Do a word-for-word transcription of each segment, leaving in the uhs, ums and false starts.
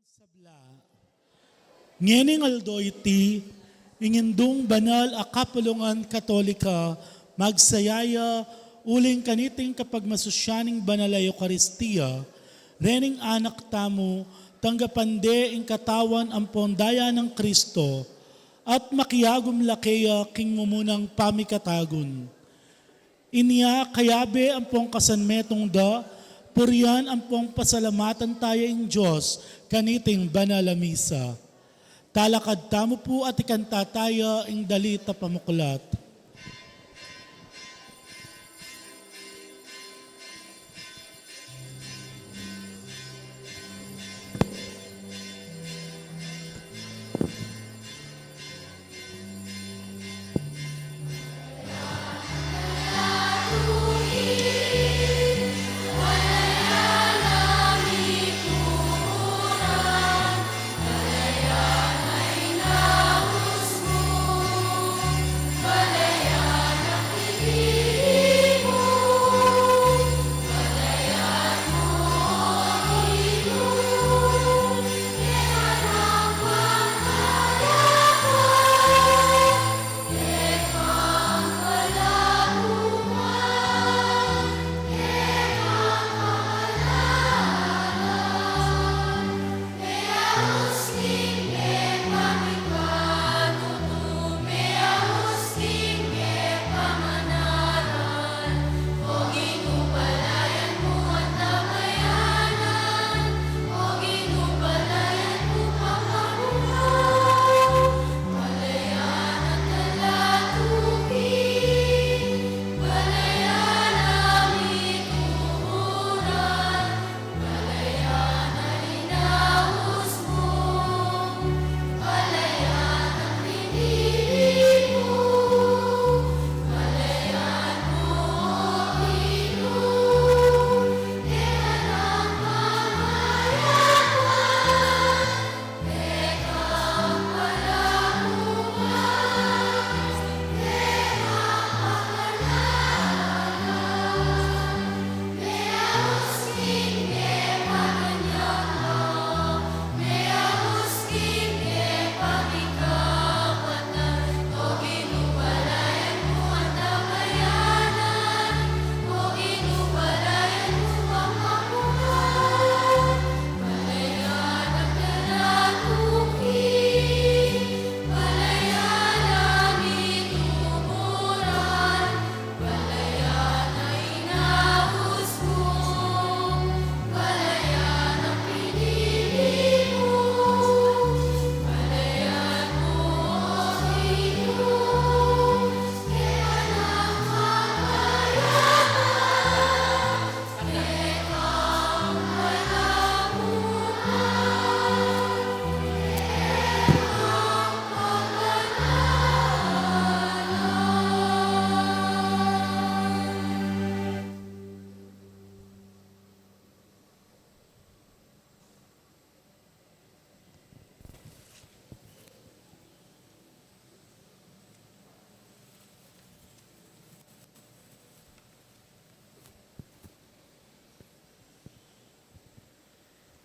Sabla. Ngening aldo iti, ing Indung Banal a Kapulungan Katolika, magsaya ya uling kaniting kapagmasusyan ning Banal a Eukaristia, rening anak tamu, tanggapan de ing katawan ampon daya nang Kristo, at makiagum la keya king mumunang pamikatagun. Inya kayabe ampong kasanmetung da, purian ampong pasalamatan taya ing Dios kaniting banal a misa. Talakad tamu pu at ikanta taya ing dalit a pamuklat.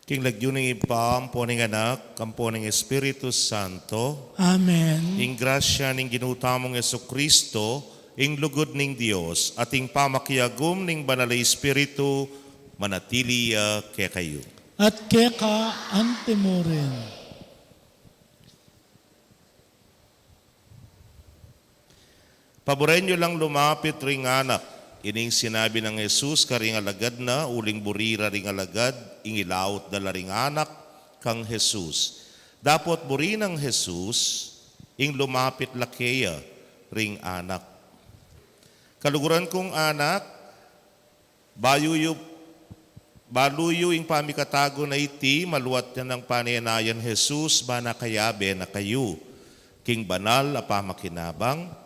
King lagyu ning Ibpa, ampo ning Anak, ampo ning Espiritu Santo. Amen. Ing grasya ning Ginu tamung Jesucristo, ing lugud ning Dios, at ing pamakiagum ning Banal a Espiritu, manatili ya kekayu. At keka antimurin. Paburen yu lang lumapit ring anak. Ining sinabi nang Jesus karing alagad na, uling buri ra ring alagad, ing ilaut da la ring anak kang Jesus. Dapot buri nang Jesus, ing lumapit la keya ring anak. Kaluguran kung anak, Balu yu, balu yu ing pamikatagun a iti, maluat ya nang panenayan Jesus, bana kayabe na kayu king banal a pamakinabang.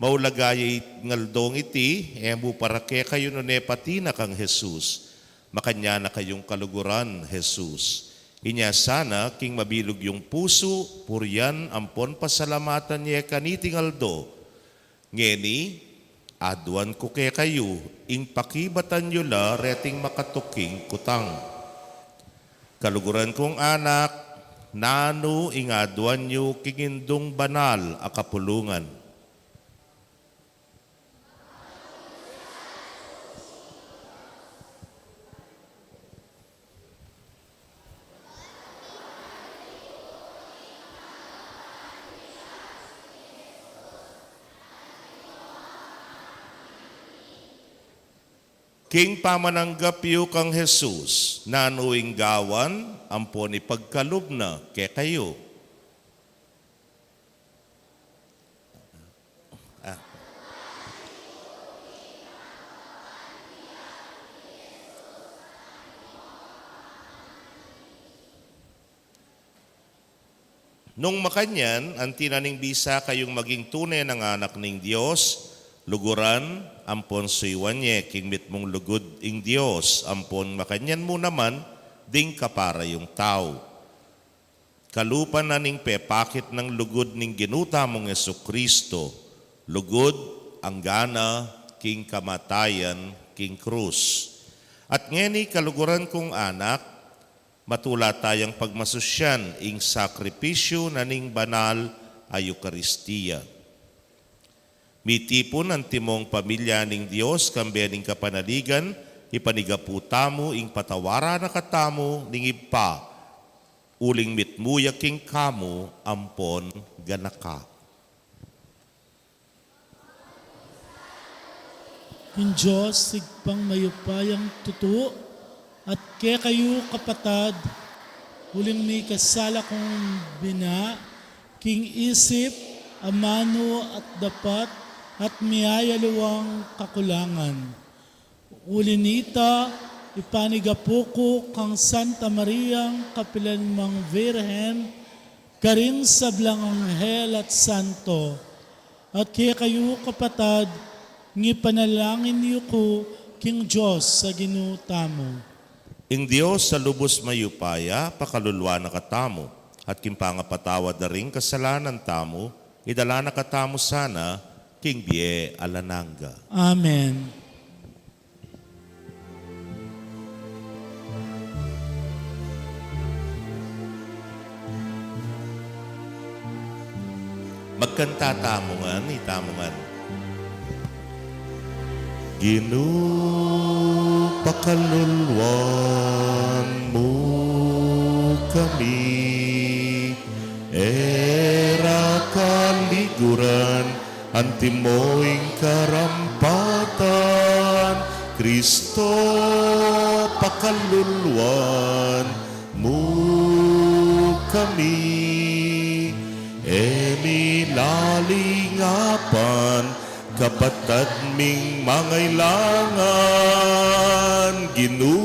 Maulaga ya ing aldong iti, e mu para kekayu nune pati na kang Jesus. Makanyan na kayung kaluguran, Jesus. Inya sana, king mabilug yung pusu, purian, ampon pasalamatan ye kaniting aldo. Ngeni, aduan ku kekayu, ing pakibatan yu la reting makatuking kutang. Kaluguran kung anak, nanu ing aduan yu king indung banal a kapulungan? King pamananggap yu kang Jesus, nanu ing gawan ampon ipagkalub na kekayu? Ah. Nung makanyan, anti na ning bisa kayung maging tune nang anak ning Dios, luguran ampon suyuan ye king mitmung lugud ing Dios, ampon makanyan mu naman ding kapara yung tau. Kalupa na ning pepakit nang lugud ning Ginu tamung Jesucristo, lugud anggana king kamatayan king krus. At ngeni, kaluguran kung anak, matula tayang pagmasusyan ing sakripisyu na ning banal a Eukaristia. Mitipun antimong pamilya ning Dios kambe ning kapanaligan, ipanigapu tamu ing patawaran na katamu ning Ibpa, uling mitmu ya king kamu ampon ganaka. Ing Dios, Ibpang mayupayang tutu, at kekayu, kapatad, uling mikasala kung bina, king isip, amanu, at dapat, at miyayaliwang kakulangan. Uli nita, ipanigapu ku kang Santa Mariang kapilan mang Virgen, karing sablang anghel at santo, at kekayu, kapatad, ngipanalangin yu ku king Dios a Ginu tamu. Ing Dios a lubus mayupaya, pakaluluan na katamu, at king pangapatawad da ring kasalanan tamu, idala na katamu sana king bie alang angga. Amen. Magkanta tamu ngan, itamu ngan. Ginu, pakaluluan mu kami, e ra kaliguran, antimo ing karampatan, Kristo, pakaluluan mu kami, e mi lalingapan, kapatad ming mangailangan, Ginu,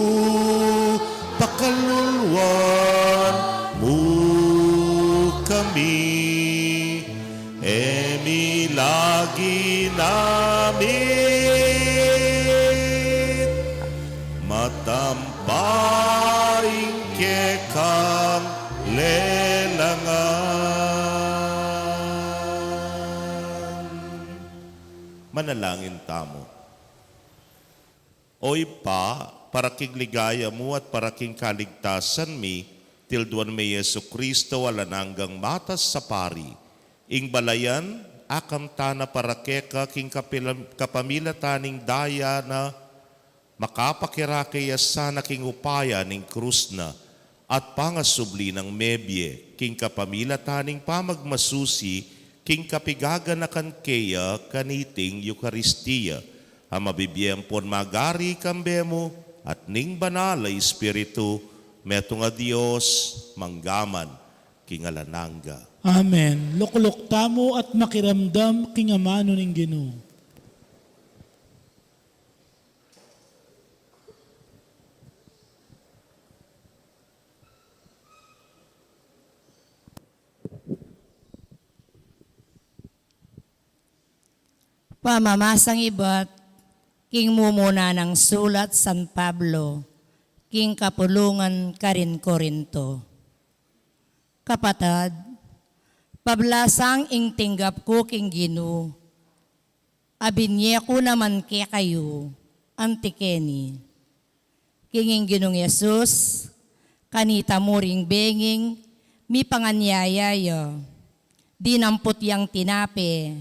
pakaluluan mu kami. E mi lagi namit matampa ing kekang lelangan. Manalangin tamu. O Ibpa, para king ligaya mu at para king kaligtasan mi, tilduan me i Jesucristo, alang anggang matas a pari, ing balayan a kamtan na para keka king kapila-, kapamilatan ning daya na, makapakirake ya sana king upaya ning krus na, at pangasubli nang mebie, king kapamilatan ning pamagmasusi, king kapigaganakan keya kaniting Eukaristia, a mabibie ampon magari kambe mu, at ning Banal a Espiritu, metung a Dios, mangga man king alang angga. Amen. Lukluk tamu at makiramdam king amanu ning Ginu. Pamamasang ibat king mumuna nang sulat San Pablo king kapulungan karin Corinto. Kapatad, pablasang ing tinggap ku king Ginu, a binie ku naman kekayu, anti keni. King ing Ginung Jesus, Kanita mu ring benging mipanganyaya ya, dinampot yang tinape,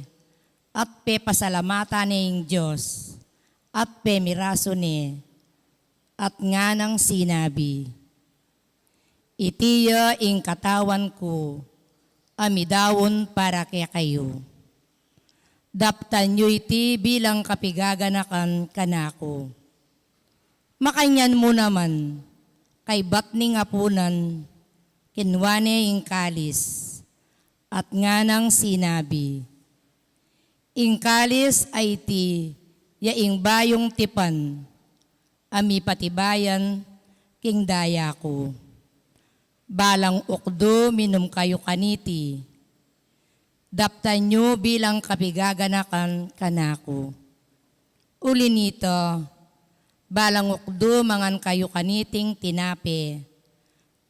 at pepasalamatan ne ing Dios, at pemirasu ne, at nganang sinabi, "Iti ya ing katawan ku, a midaun para kekayu. Daptan yu iti bilang kapigaganakan kanaku." Makanyan mu naman, kaybat ning apunan, kinua ne ing kalis, at nganang sinabi, "Ing kalis a iti ya ing bayung tipan a mipatibayan king daya ku. Balang ukdu minum kayu kaniti. Daptan yu bilang kapigaganakan kanaku. Uli nita, balang ukdu mangan kayu kaniting tinape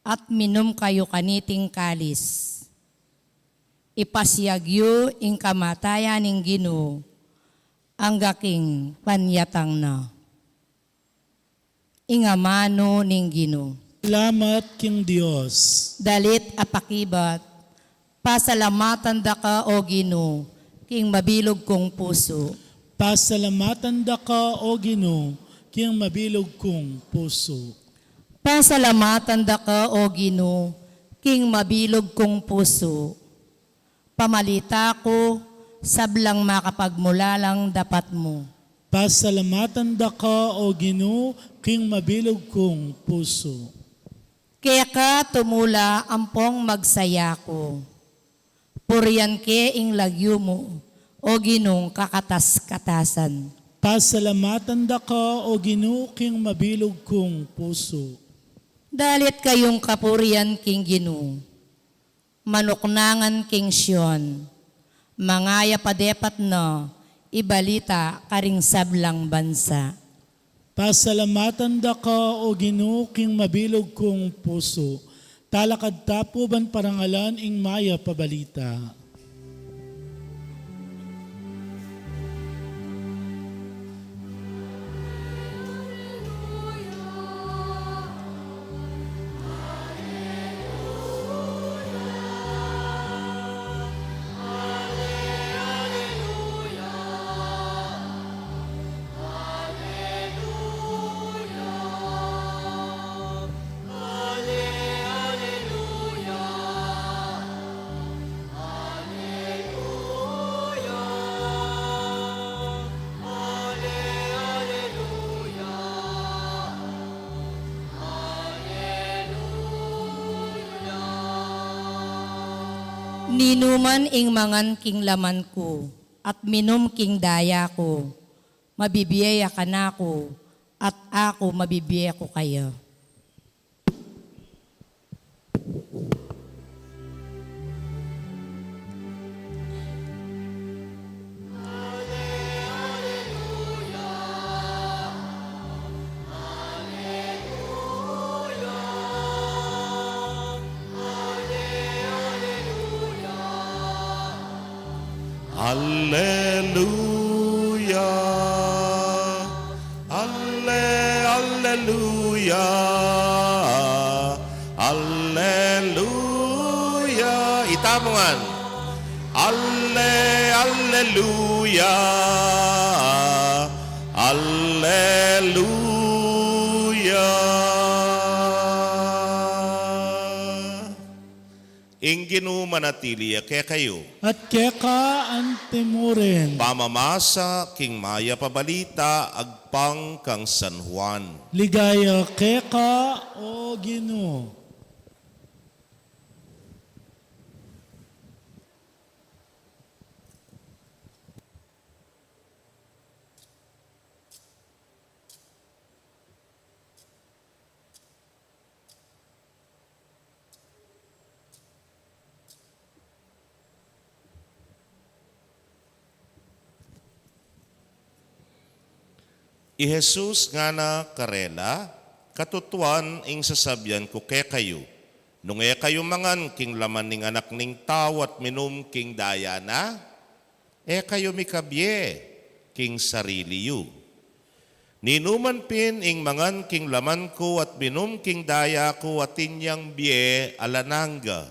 at minum kayu kaniting kalis. Ipasiag yu ing kamatayan ning Ginu angga king panyatang na." Ing amanu ning Ginu. Salamat king Dios. Dalit a pakibat, pasalamatan da ka, O Ginu, king mabilug kung pusu. Pasalamatan da ka, O Ginu, king mabilug kung pusu. Pasalamatan da ka, O Ginu, king mabilug kung pusu. Pamalita ku, sablang makapagmulalang dapat mu. Pasalamatan da ka, O Ginu, king mabilug kung pusu. Keka tumula ampong magsaya ku. Purian ke ing lagyu mu, O Ginung kakatas-katasan. Pasalamatan da ka, O Ginu, king mabilug kung pusu. Dalit kayung kapurian king Ginu. Manuknangan king Sion, mangayap a depat na ibalita karing sablang bansa. Pasalamatan da ka, O Ginu, king mabilug kung pusu. Talakad ta pu ban parangalan ing mayap a balita. Ninuman ing mangan king laman ku at minum king daya ku, mabibie ya kanaku, at aku mabibie ku kaya. Alleluia. Alle, alleluia. Alleluia. Ita mu ngan. Alle, alleluia. Alleluia. Ing Ginu manatili ya kekayu. At keka antimurin. Pamamasa king mayap a balita agpang kang San Juan. Ligaya keka, O Ginu. I Jesus ngana karela, katutuan ing sasabian ku kekayu, nung e kayu mangan king laman ning Anak ning Tau at minum king daya na, e kayu mikabie king sarili yu. Ninuman pin ing mangan king laman ku at minum king daya ku atin yang bie alang angga.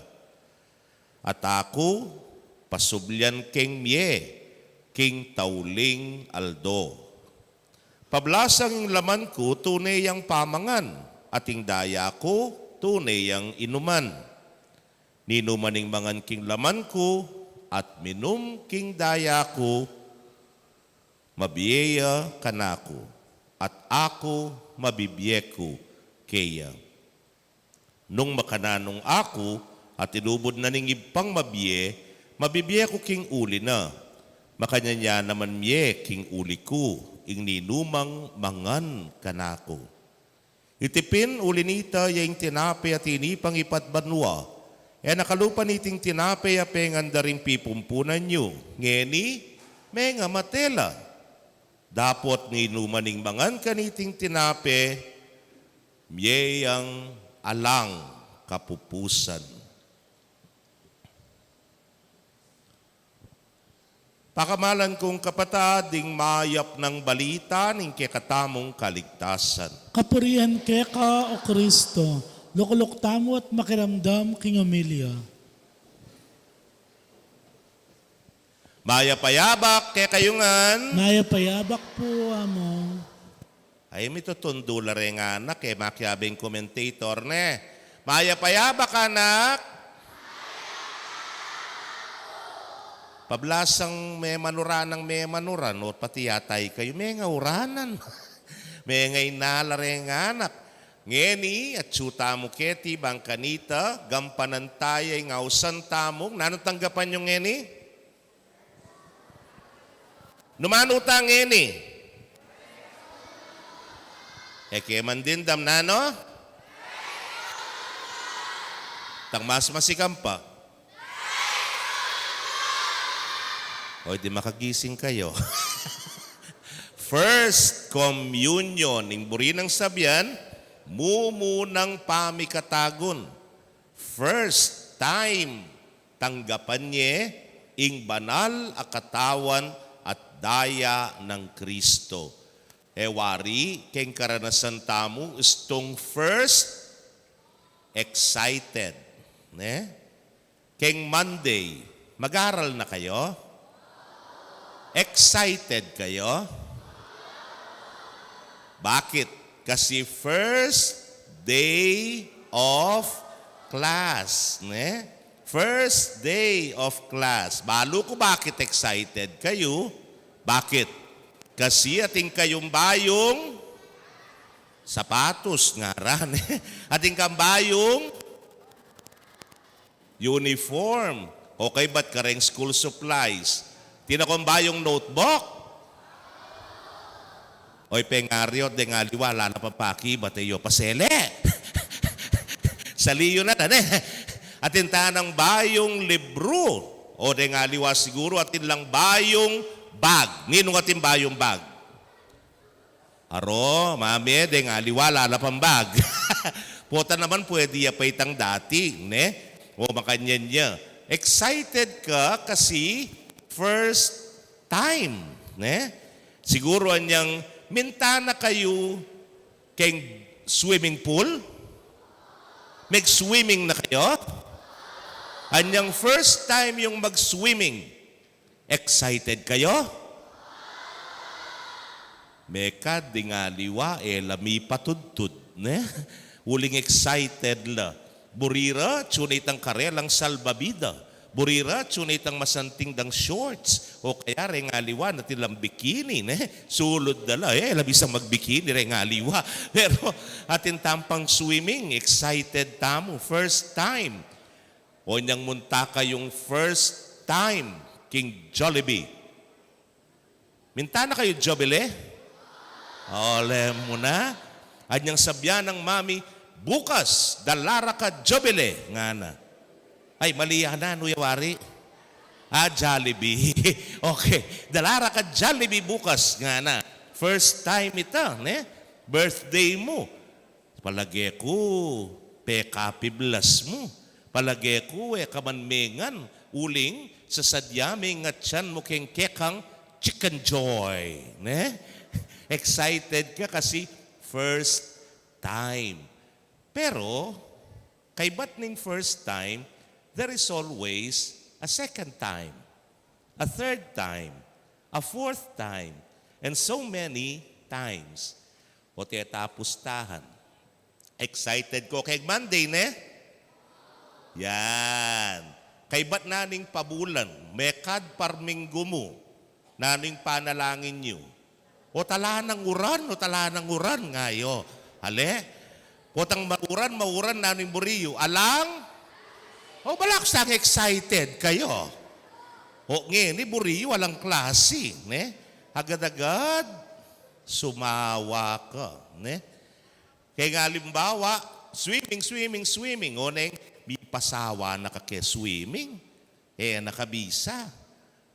At aku, pasublian keng mie king tauling aldo. Pablasang ing laman ku tune yang pamangan, at ing daya ku tune yang inuman. Ninuman ing mangan king laman ku at minum king daya ku, mabie ya kanaku, at aku mabibie ku keya. Nung makananu nung aku at inubud na ning Ibpang mabie, mabibie ku king uli na. Makanyan ya naman mie king uli ku ing ninumang mangan kanaku. Iti pin uli nita ya ing tinape a tinipang ibat banua. E na kalupa niting tinape a pengan da ring pipumpunan yu. Ngeni, mengamate la. Dapot ninuman ing mangan kaniting tinape, mie yang alang kapupusan. Pakamalan kung kapatad, ing mayap nang balita ning kekatamung kaligtasan. Kapurian keka, O Kristo. Lukluk tamu at makiramdam king omilya. Mayap a yabak kekayu ngan. Mayap a yabak pu, Among. Ay, mitutundu la reng anak, e makiabe ing commentator, ne? Mayap a yabak, anak. Pablasang memanuran nang memanuran, o pati yata ikayu, mengauranan. Mengainala reng anak. Ngeni, atsu tamu keti bang kanita, gampanan ta ya ing ausan tamu. Nanung tanggapan yu ngeni? Nung manu ta ngeni? E ke mandindam, nanu? Tang mas masikan pa. O, di makagising kayu. First Communion, ing buri nang sabian, mumunang pamikatagun. First time tanggapan ye ing banal a katawan at daya nang Kristo. E wari, keng karanasan tamu, istung first, excited, ne? Keng Monday, mag-aral na kayu? Excited kayu? Bakit? Kasi first day of class, ne? First day of class. Balu ku bakit excited kayu? Bakit? Kasi atin kayung bayung sapatos, ngara, ne? Atin kang bayung uniform. O kaybat kareng school supplies. Atin kang bayung notebook. Oy, pengaryo, deng aliwa, ala la pang pakibat, e yu pasele. Sali yu na, ne? Atin tanang bayung libru. O deng aliwa siguru, atin lang bayung bag. Ninung atin bayung bag? Aro, mame, deng aliwa, ala la pang bag. Pota naman, pwede ya pa itang dati, ne? O, makanyan ya. Excited ka kasi first time, ne? Siguru anyang minta na kayu keng swimming pool? Mag-swimming na kayu? Anyang first time yung mag-swimming, excited kayu? Mekad deng aliwa, e la mipatudtud, ne? Uling excited la. Buri ra, atsu na itang karelang salbabida. Buri ra, atsu na itang masanting dang shorts. O kaya reng aliwa, atin lang bikini, ne? Sulud da la, e la bisang mag-bikini reng aliwa. Pero atin tamu pang swimming, excited tamu, first time. O nyang munta kayung first time king Jollibee. Minta na kayu Jollibee? Ole mu na. Anyang sabian nang mami, "Bukas, dala ra ka Jollibee," ngana. Ay, mali ya, nanu ya wari? A, Jollibee. Okay. "Dala ra ka Jollibee bukas," ngana. First time ita, ne? Birthday mu. Palage ku, pekapiblas mu. Palage ku, e ka man mengan, uling sasadya me ing atyan mu keng kekang Chicken Joy, ne? Excited ka kasi first time. Pero, kaybat ning first time, there is always a second time, a third time, a fourth time, and so many times. O te ta pustahan. Excited ko keng Monday, ne? Yan. Kaybat na ning pabulan, mekad parminggu mu, nanu ing panalangin yu? O tala nang uran, o tala nang uran, nga yu. Ale? Potang mauran, mauran, nanu ing buri yu? Alang? O bala ku sang excited kayu. O ngeni buri yu alang klasi, ne? Agad-agad, sumawa ka, ne? Keng alimbawa, swimming, swimming, swimming. O neng, mipasawa na ka ke swimming. E na ka bisa.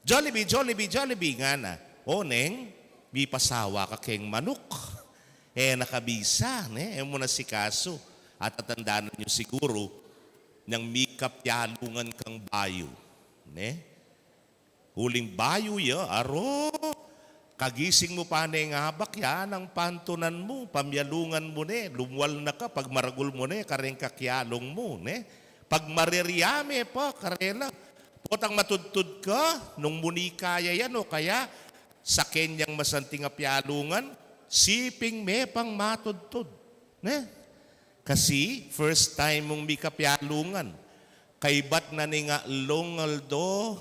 Jollibee, Jollibee, Jollibee, ngana. O neng, mipasawa ka keng manuk. E na ka bisa, ne? E mu na sikasu. At tatandanan yu siguru, nang mika pialungan kang bayu, ne? Uling bayu ya, aro. Kagising mu pa neng abak ya, nang pantunan mu, pamialungan mu ne, lumwal na ka, pagmaragul mu ne, kareng kakialung mu, ne? Pagmaririame pa, karela. Potang matudtud ka, nung muni ka ya yan, o kaya, saken yang masanting a pialungan, siping me pang matudtud, ne? Kasi, first time mung mika pialungan. Kaybat na ning atlung aldo,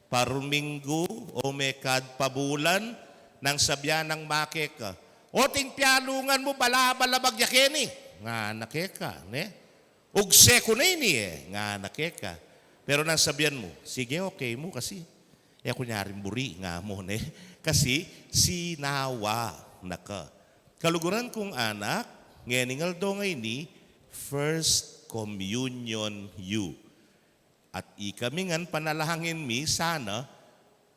parminggu, o mekad pabulan, nang sabyan nang make ka, "O ting pialungan mu, bala-bala bagya keni," ngana keka, ne? "Ugse ku na ini e," ngana keka. Pero nang sabyan mu, "Sige, okay mu kasi e ku nyaring buri," nga mu, ne? Kasi sinawa na ka. Kaluguran kung anak, ngening aldo ngeni, first communion yu. At ikami ngan panalangin mi sana,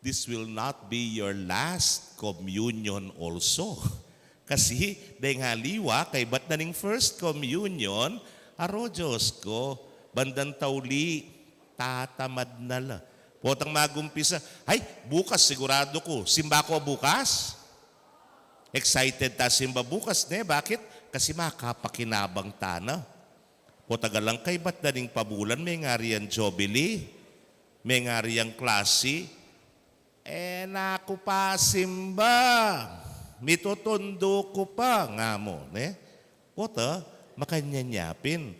this will not be your last communion also. Kasi, deng aliwa, kaybat na ning first communion, aro, Diyos ko, bandang tauli, tatamad na la. Potang magumpisa, "Ay, bukas, sigurado ku. Simba ko bukas?" Excited ta simba bukas, ne? Bakit? Kasi makapakinabang ta na. Potang alang kaybat na ning pabulan, mengari yang jubilee, mengari yang klasi, "E na ku pa simba, mitutundu ku pa," nga mu, ne? Pota, makanyan ya pin,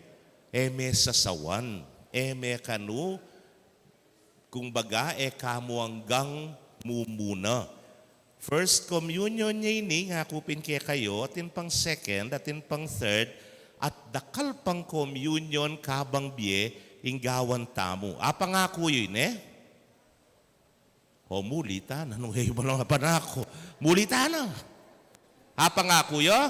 e me sasawan, e me kanu, kung baga, e ka mu anggang mumuna. First communion ya ini, ngaku pin kekayu, atin pang second, atin pang third, at dakal pang communion kabang bie ing gawan tamu. Apangaku yu, ne? O, muli ta na, nung e yu balang apangaku. Muli ta na. Apangaku yu?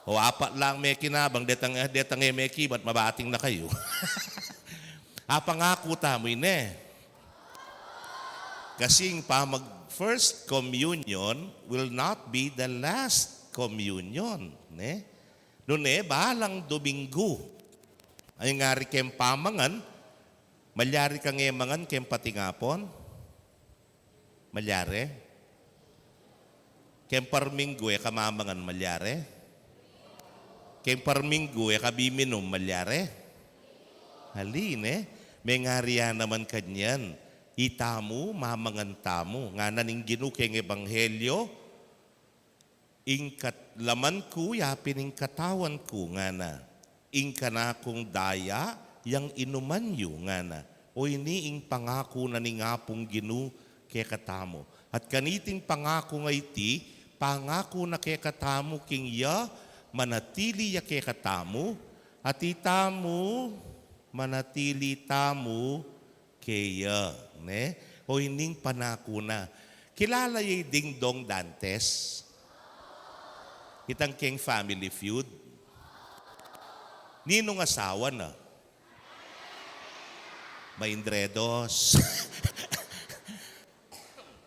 O, apat lang mekinabang, detang, detang e mekibat, mabating na kayu. Apangaku tamu ini. Kasi ing pamag first communion will not be the last communion, ne? Nune, balang Dominggu. Ay ngari keng pamangan, malyari kang e mangan keng patingapon? Malyari? Keng parminggu e ka mamangan, malyari? Keng parminggu e ka biminum, malyari? Ali, ne? Mengari ya naman kanyan. Itamu, mamangan tamu. Ngana ning Ginu keng Ebanghelyo, "Ing kat-, laman ku, yapin ing katawan ku," ngana. "Ing kanakung daya, yang inuman yu," ngana. O ini ing pangaku na ning Apung Ginu kekatamu. At kaniting pangaku a iti, pangaku na kekatamu king ya, manatili ya kekatamu, at itamu, manatili tamu keya, ne? O ining panaku na. Kilala ye i Ding Dong Dantes? Itang keng Family Feud. Ninung asawa na? Maindredos.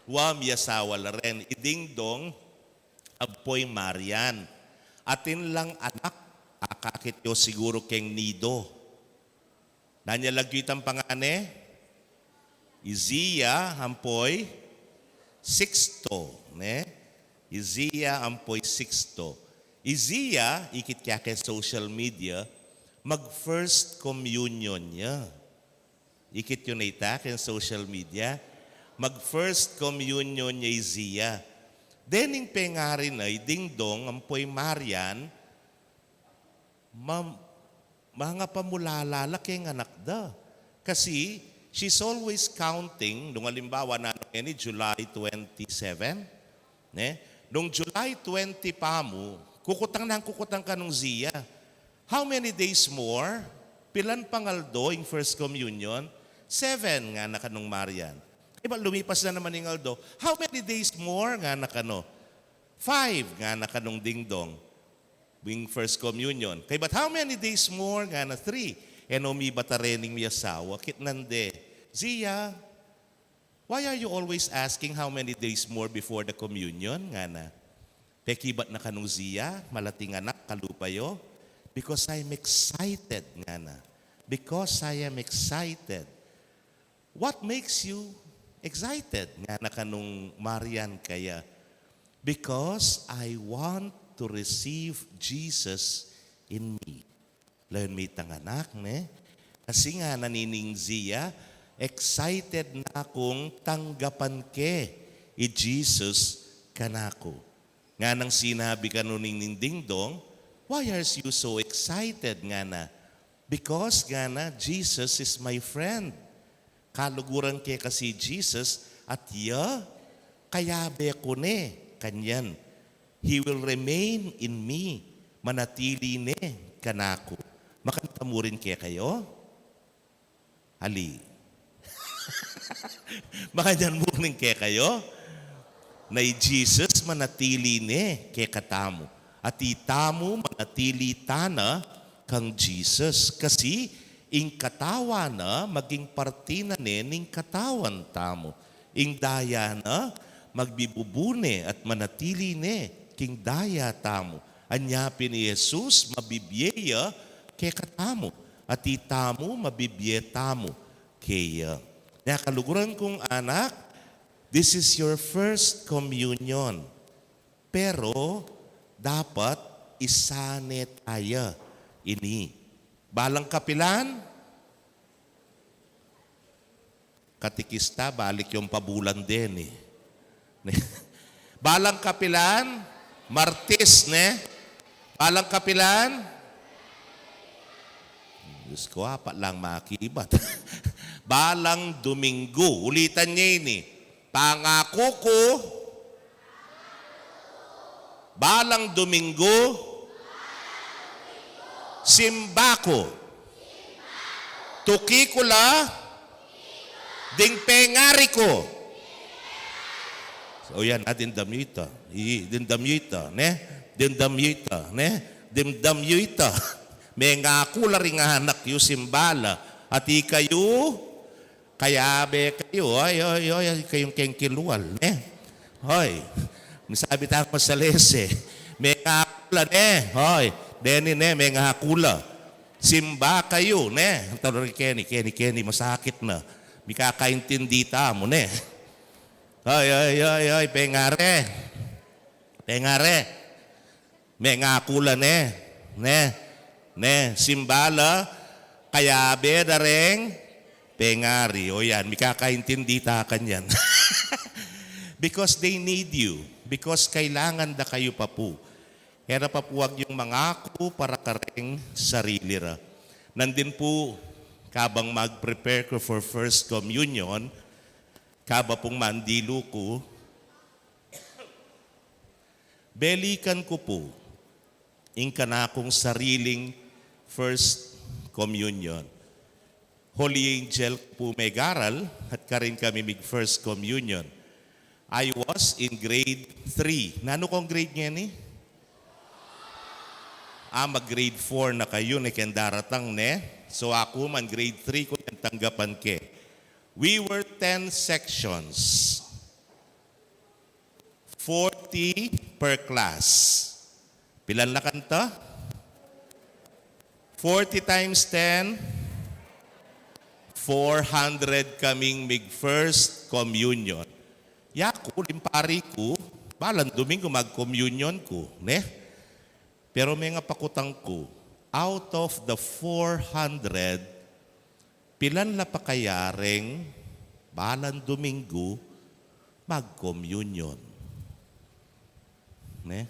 Wa, mi asawa la ren. I Ding Dong, ampo i Marian. Atin lang anak, akakit yu siguru keng nido. Nanu ya lagyu itang pangan e? I Zia, ampo i Sixto, ne? I Zia ampo i Sixto. I Zia, ikit ke keng social media, mag-first communion ya. Ikit yu ne ita keng social media, mag-first communion ya i Zia. Dening pengari na i Dingdong ampo i Marian, ma-, mangapamulala la keng anak da. Kasi she's always counting, nung alimbawa na ngeni July twenty-seven, ne? Nung July twenty pa mu, kukutang nang kukutang kanung Zia. "How many days more?" Pilan pang aldo ing first communion? "Seven," ngana kanung Marian. Kaybat lumipas na naman ing aldo. "How many days more?" ngana kanu. "Five," ngana kanung Dingdong. Ing first communion. Kaybat, "How many days more?" ngana. "Three." E no mibat a rening miasawa, kitnan de, "Zia, why are you always asking how many days more before the communion?" ngana. Pekibat na kanung Zia, malating anak, kalupa yu. "Because I'm excited," ngana. "Because I am excited." "What makes you excited?" ngana kanung Marian kaya. "Because I want to receive Jesus in me." Lawen mi itang anak, ne? Kasi ngana nining Zia, "Excited na kung tanggapan ke i Jesus kanaku." Nganang sinabi kanu ning Dingdong, "Why are you so excited?" ngana. "Because," ngana, "Jesus is my friend." Kaluguran ke kasi Jesus, at ya, kayabe ku ne kanyan. He will remain in me, manatili ne kanaku. Makanyan mu rin kekayu? Ali. Makanyan mu rin kekayu? Na i Jesus manatili ne kekatamu. At itamu manatili tana kang Jesus. Kasi ing katawan na maging parti na ne ning katawan tamu. Ing daya na magbibubu ne at manatili ne king daya tamu. Anya pin i Jesus, mabibie ya kekatamu, at itamu mabibie tamu keya. Nya kaluguran kung anak, this is your first communion. Pero dapat isane taya ini. Balang kapilan, katikista, balik yung pabulan din eh. Balang kapilan, Martis, ne? Balang kapilan, Diyos ko, apat lang makibat. Balang Domingo, ulitan niya ini. Pangaku ku, balang Domingo, simba ku. Tuki ku la ding pengari ku. O yan, ah, dimdam yu ita. I, dimdam yu ita, ne? Dimdam yu ita, ne? Dimdam yu ita. Mengaku la ring anak yu, simba la. At ikayu, kayabe kayu, oy, oy, oy, oy, kayung kengkilwal, ne? Hoy, misabi ta ku masalese. Mengaku la, ne? Hoy, deni, ne? Mengaku la. Simba kayu, ne? Talo ri keni, keni, keni, masakit na. Mikakaintindi tamu, ne? Hoy, hoy, hoy, hoy, pengari. Pengari. Mengaku la, ne? Ne? Ne? Simba la, kayabe da reng pengari. O yan, mikakaintindi ta kanyan. Because they need you. Because kailangan da kayu, Papu. E ra pa pu agyung mangaku para kareng sarili ra. Nandin pu, kabang mag-prepare ku for First Communion, kaba pung mandilu ku, belikan ku pu ing kanakung sariling First Communion. Holy Angel ku pu megaral at karin kami mig First Communion. I was in grade three. Nanu kong grade ngeni? Ah, mag-grade four na kayu, ne, keng daratang, ne? So, aku man grade three ku neng tanggapan ke. We were ten sections. Forty per class. Pilan la kanta? Forty times ten, four hundred kaming mig First Communion. Yaku, ling pari ku, Balang Domingo mag-communion ku, ne? Pero mengapakutang ku, out of the four hundred, pilan la pa kaya reng balang Domingo mag-communion? Ne?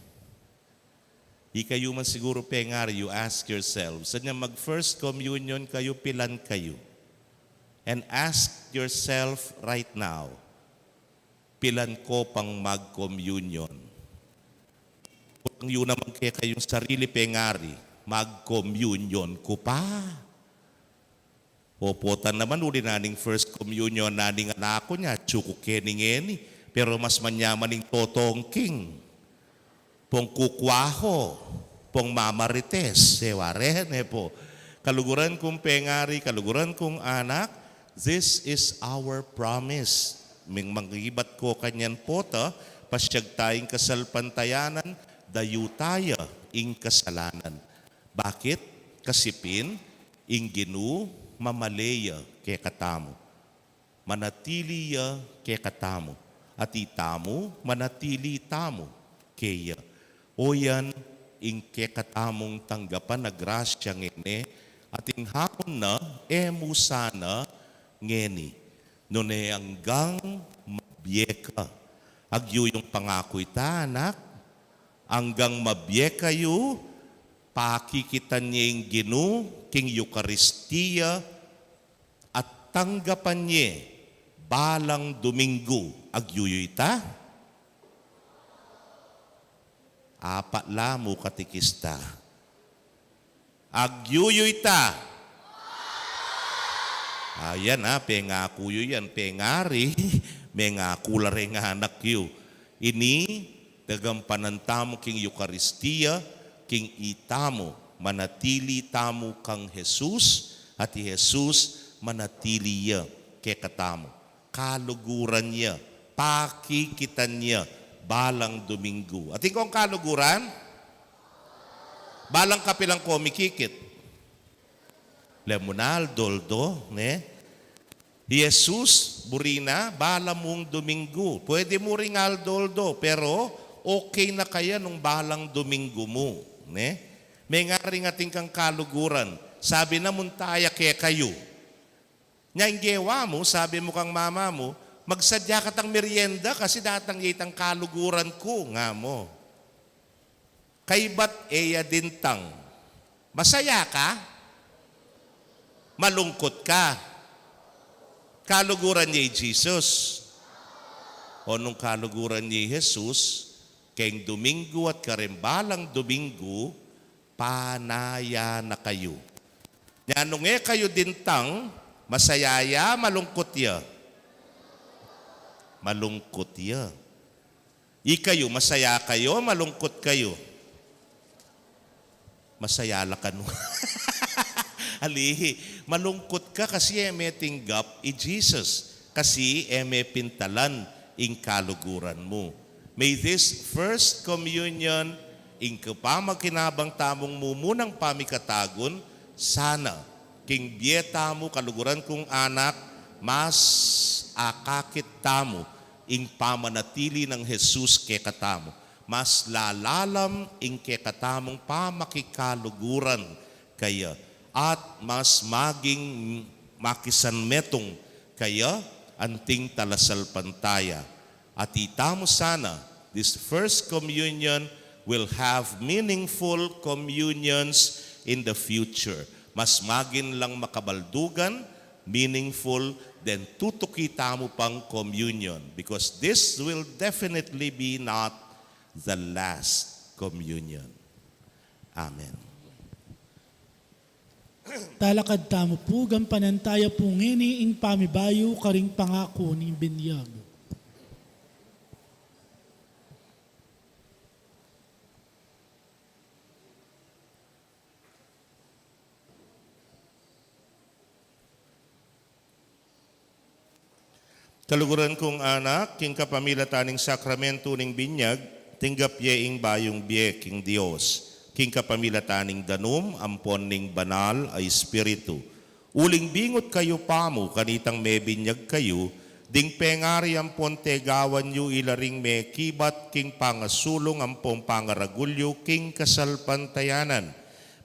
Ikayu man siguru, pengari, you ask yourselves. Anya mag-first communion kayu, pilan kayu? And ask yourself right now, pilan ko pang mag-communion? Kutang yu naman kekayung sarili, pengari, mag-communion ku pa? Opo, tan naman uli na ning first communion na ning anak ku, nya atsu ku keni ngeni. Pero mas manyaman ing totong king pong kukwaho, pong mamarites, e ware, ne po? Kaluguran kung pengari, kaluguran kung anak, this is our promise. Ming mangibat ko kanyan pota, pasyag taya ing kasalpantayanan, dayu taya ing kasalanan. Bakit? Kasi pin, ing Ginu mamale ya kekatamu. Manatili ya kekatamu, at itamu manatili tamu keya. O yan ing kekatamung tanggapan a grasya ngeni, at ing hamon na e mu sana ngeni. Nune anggang mabie ka. Agyu yung pangaku ita, anak. Anggang mabie kayu, pakikitan ye ing Ginu king Eukaristia, at tanggapan ye balang Domingo. Agyu yu ita? Apat la mu, katikista. Agyu yu ita? Ayan, a, pengaku yu yan, pengari, mengaku la reng anak yu. Ini, gagampanan tamu king Eukaristia, king itamu manatili tamu kang Jesus, at i Jesus manatili ya kekatamu. Kaluguran ya, pakikitan ya balang Domingo. Atin kong kaluguran? Balang kapilan ko mikikit? Lemu na, aldo-aldo, ne? Jesus, buri na, bala mung Domingo. Pwede mu ring aldo-aldo, pero okay na kaya nung balang Domingo mu, ne? Mengaring atin kang kaluguran. Sabi na, munta ya kekayu. Nya ing gewa mu, sabi mu kang mama mu, magsadya ka tang merienda kasi datang ya itang kaluguran ku, nga mu. Kaybat e ya dintang. Masaya ka? Malungkut ka? Kaluguran ye i Jesus. O nung kaluguran ye i Jesus, keng Domingo at kareng balang Domingo, panaya na kayu. Nya nung e kayu dintang, masaya ya, malungkut ya? Malungkut ya. Ikayu, masaya kayu, malungkut kayu? Masaya la kanu. Ali, malungkut ka kasi e me tinggap i Jesus, kasi e me pintalan ing kaluguran mu. May this first communion, ing kapamakinabang tamung mumunang pamikatagun, sana king bie tamu, kaluguran kung anak, mas akakit tamu ing pamanatili nang Jesus kekatamu. Mas lalalam ing kekatamung pamakikaluguran kaya, at mas maging makisanmetung kaya anting talasalpantaya. At itamu sana, this first communion will have meaningful communions in the future. Mas magin lang makabaldugan, meaningful, then tutuki tamu pang communion, because this will definitely be not the last communion. Amen. Talakad tamu pu, gampanan taya pu ngeni ing pamibayu karing pangaku ning binyag. Kaluguran kung anak, king kapamilatan ning sakramentu ning binyag, tinggap ye ing bayung bie king Dios. King kapamilatan ning danum ampon ning Banal a Espiritu. Uling bingut kayu pamu, kanitang mebinyag kayu, Ding pengari ampon tegawan yu ila ring mekibat king pangasulung ampon pangaragul yu king kasalpantayanan.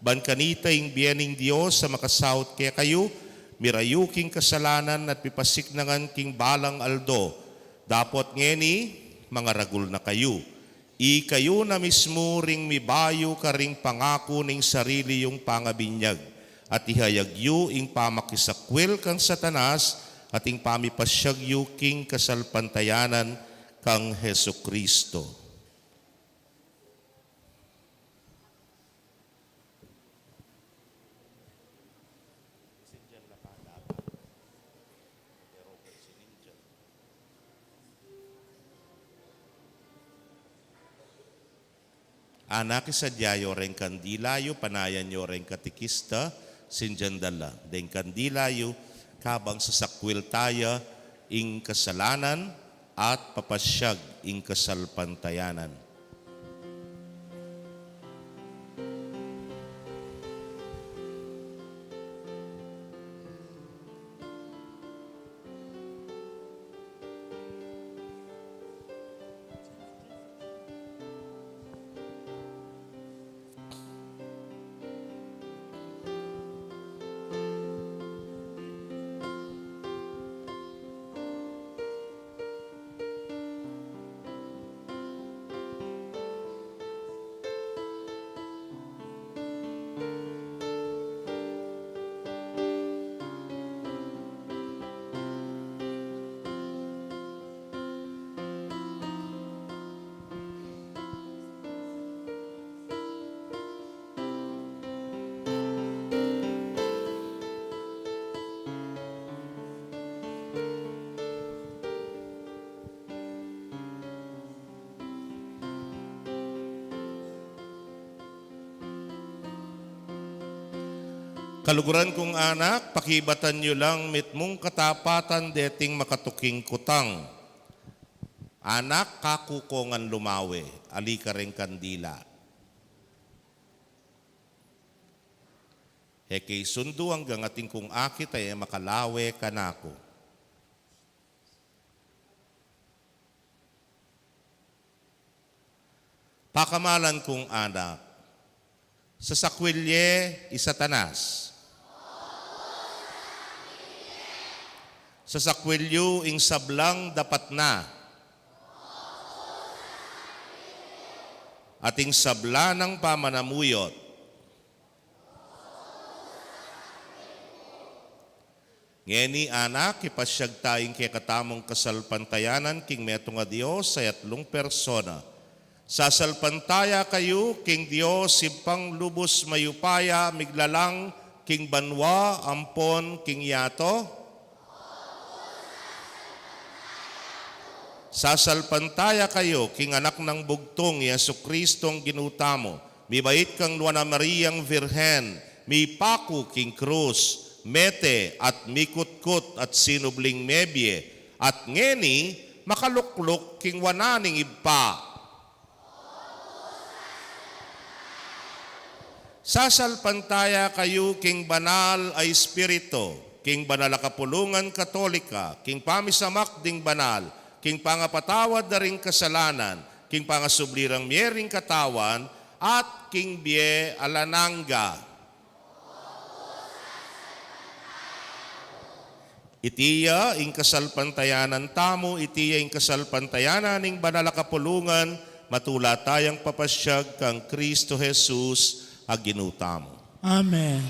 Ban kanita ing bie ning Dios a makasaut kekayu, mirayu king kasalanan at mipasiknangan king balang aldo. Dapot ngeni, mangaragul na kayu. Ikayu na mismu ring mibayu karing pangaku ning sarili yung pangabinyag, at ihayag yu ing pamakisakwil kang Satanas, at ing pamipasyag yu king kasalpantayanan kang Jesucristo. Anak, isadya yu reng kandila yu, panayan yu reng katikista, sindian da la deng kandila yu, kabang sasakwil taya ing kasalanan at papasyag ing kasalpantayanan. Kaluguran kung anak, pakibatan yu lang mitmung katapatan deting makatuking kutang. Anak, kaku ko ngan lumawe, ali ka reng kandila. E ke isundu anggang atin kung akit a e makalawe kanaku. Pakamalan kung anak, sasakwil ye i Satanas. Sasakwil yu ing sablang dapat na. At ing sabla nang pamanamuyot. Ngeni, anak, ipasyag ta ing kekatamung kasalpantayanan king metung a Dios a atlung persona. Sasalpantaya kayu king Dios Ibpang lubus mayupaya, miglalang king banua ampon king yatu. Sasalpantaya kayu king Anak nang Bugtung, i Jesucristong Ginu tamu, mibait kang Nuan a Mariang Virgen, mipaku king krus, mete at mikutkut at sinubling mebie, at ngeni makalukluk king wanan ning Ibpa. Sasalpantaya kayu king Banal a Espiritu, king banal a kapulungan Katolika, king pamisamak ding banal, king pangapatawad da ring kasalanan, king pangasubli rang mie ring katawan, at king bie alang angga. Iti ya ing kasalpantayanan tamu, iti ya ing kasalpantayanan ning banal a kapulungan, matula tayang papasyag kang Kristo Jesus a Ginu tamu. Amen.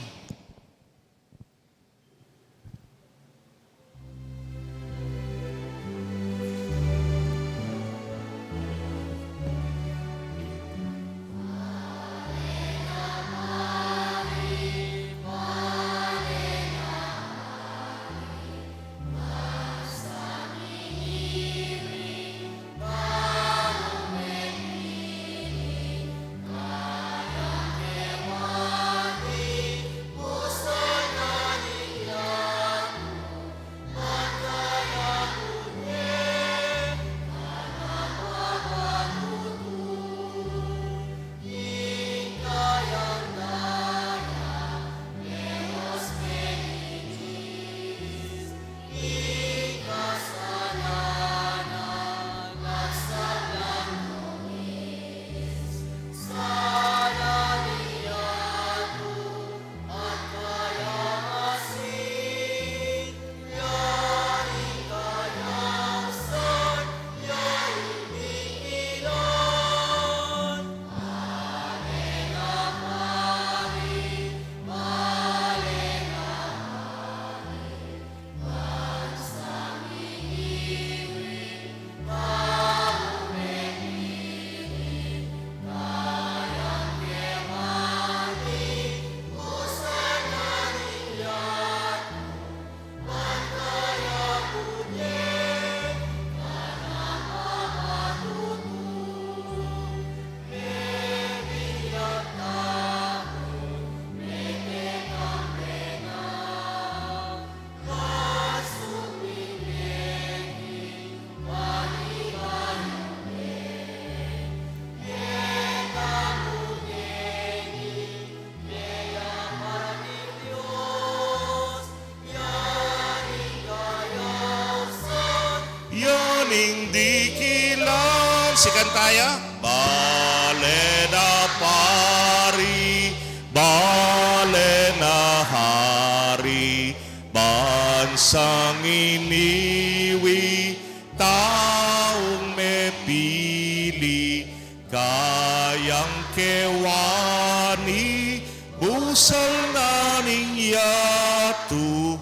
Kanta ya. Bale na pari, bale na hari, bansang iniwi, taung mepili, kayang kewani, busal na ning yatu,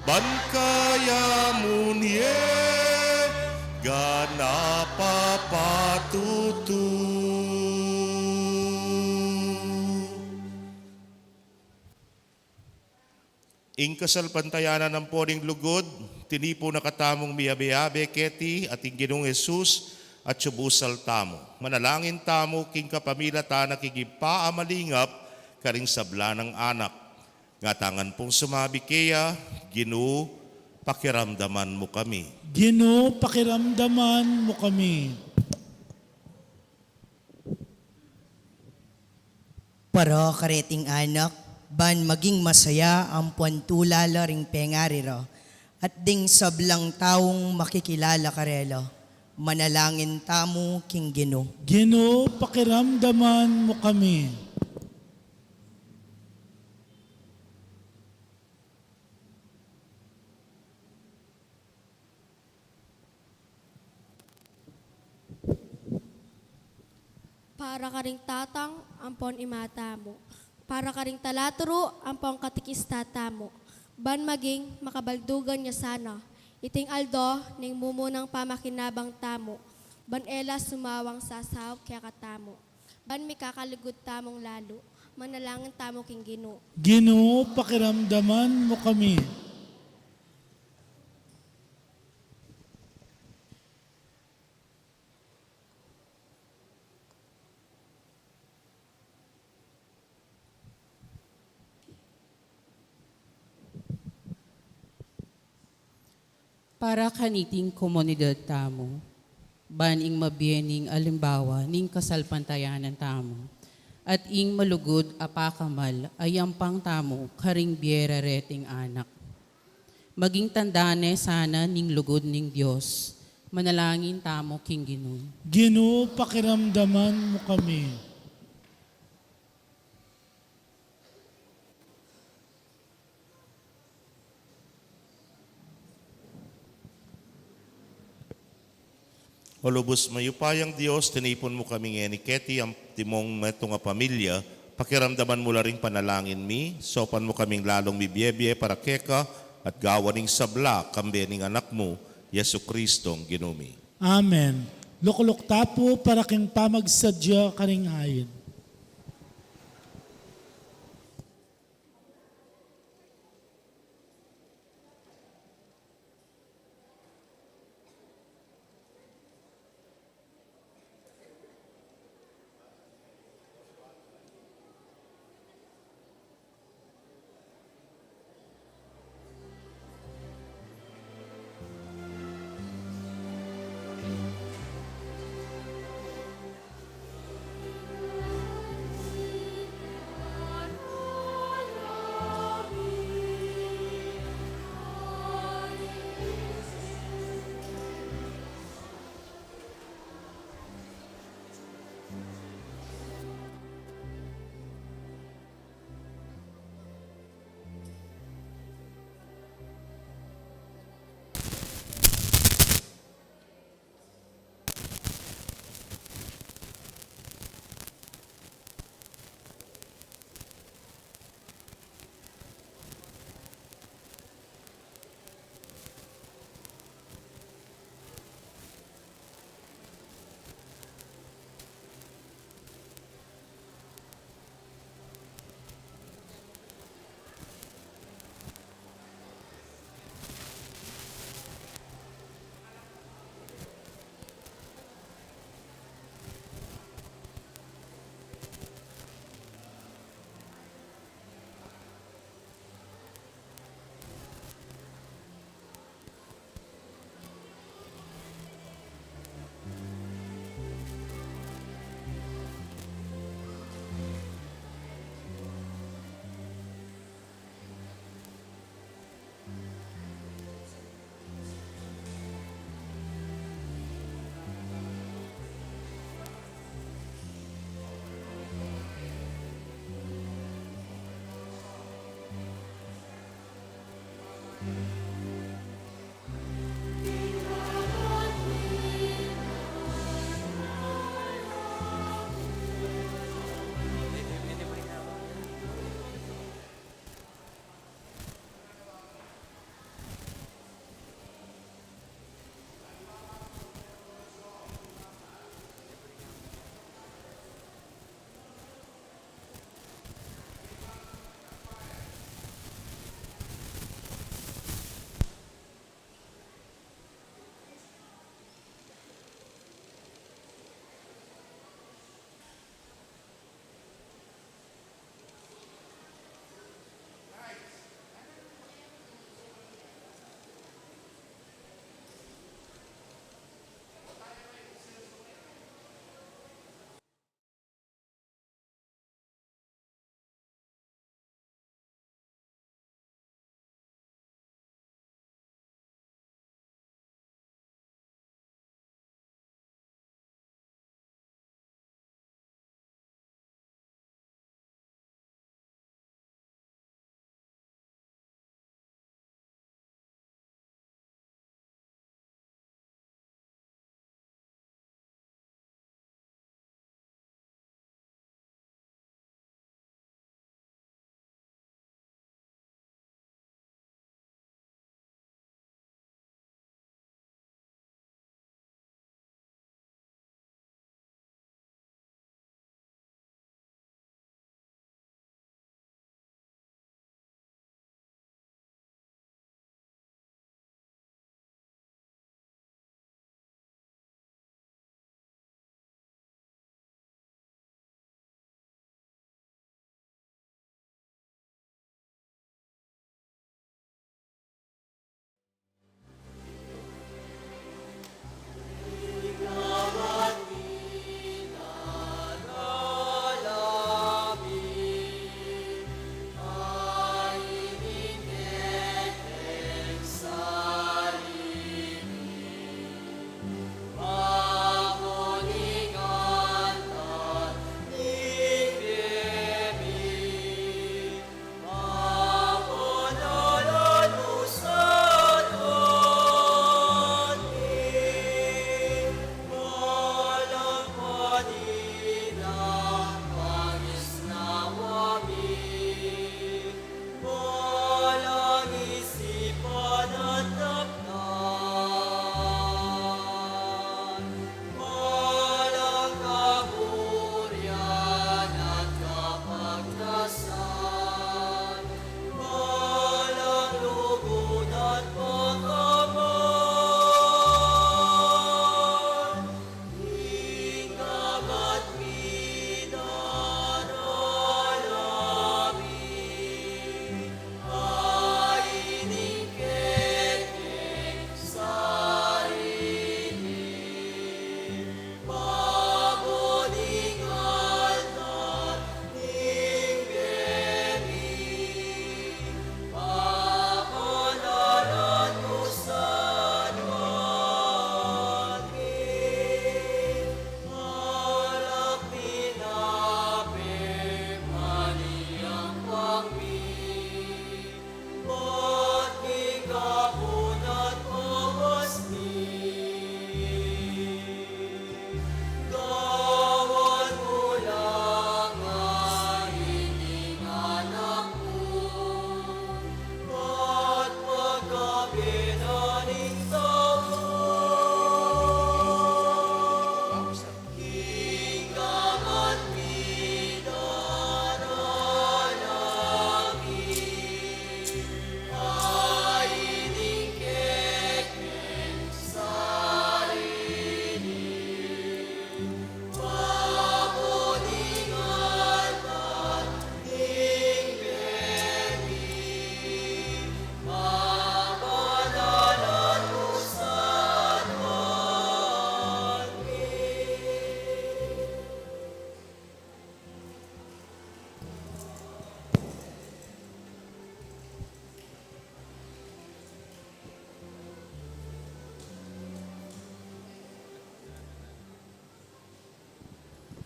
ban kaya mu ne ganap a patutu. Ing kasalpantayanan ampon ing lugud, tinipun na katamung miyabe-yabe keti at ing Ginung Jesus, at subusal tamu. Manalangin tamu king kapamilatan na king Ibpa a malingap karing sabla nang anak. Ngatanan pung sumabi kaya, Ginu, pakiramdaman mu kami. Ginu, pakiramdaman mu kami. Para kareting anak, ban maging masaya ampon tula la ring pengari ra, at ding sablang taung makikilala karela. Manalangin tamu king Ginu. Ginu, pakiramdaman mu kami. Para karing tatang ampon ima tamu, para karing talaturu ampon katikista tamu, ban maging makabaldugan ya sana iting aldo ning mumunang pamakinabang tamu, ban e la sumawang sasaup kekatamu, ban mikakalugud tamung lalu. Manalangin tamu king Ginu. Ginu, pakiramdaman mu kami. Para kaniting komunidad tamu, ban ing mabie ning alimbawa ning kasalpantayanan tamu, at ing malugud a pakamal a yampang tamu karing bie ra reting anak. Maging tanda ne sana ning lugud ning Dios. Manalangin tamu king Ginu. Ginu, pakiramdaman mu kami. O lubus mayupayang Dios, tinipun mu kami ngeni keti antimong metung a pamilya, pakiramdaman mu la ring panalangin mi, saupan mu kaming lalung mibiebie para keka, at gawan ning sabla kambe ning Anak mu, Jesucristong Ginu mi. Amen. Lukluk ta pu para king pamagsadya karing ain.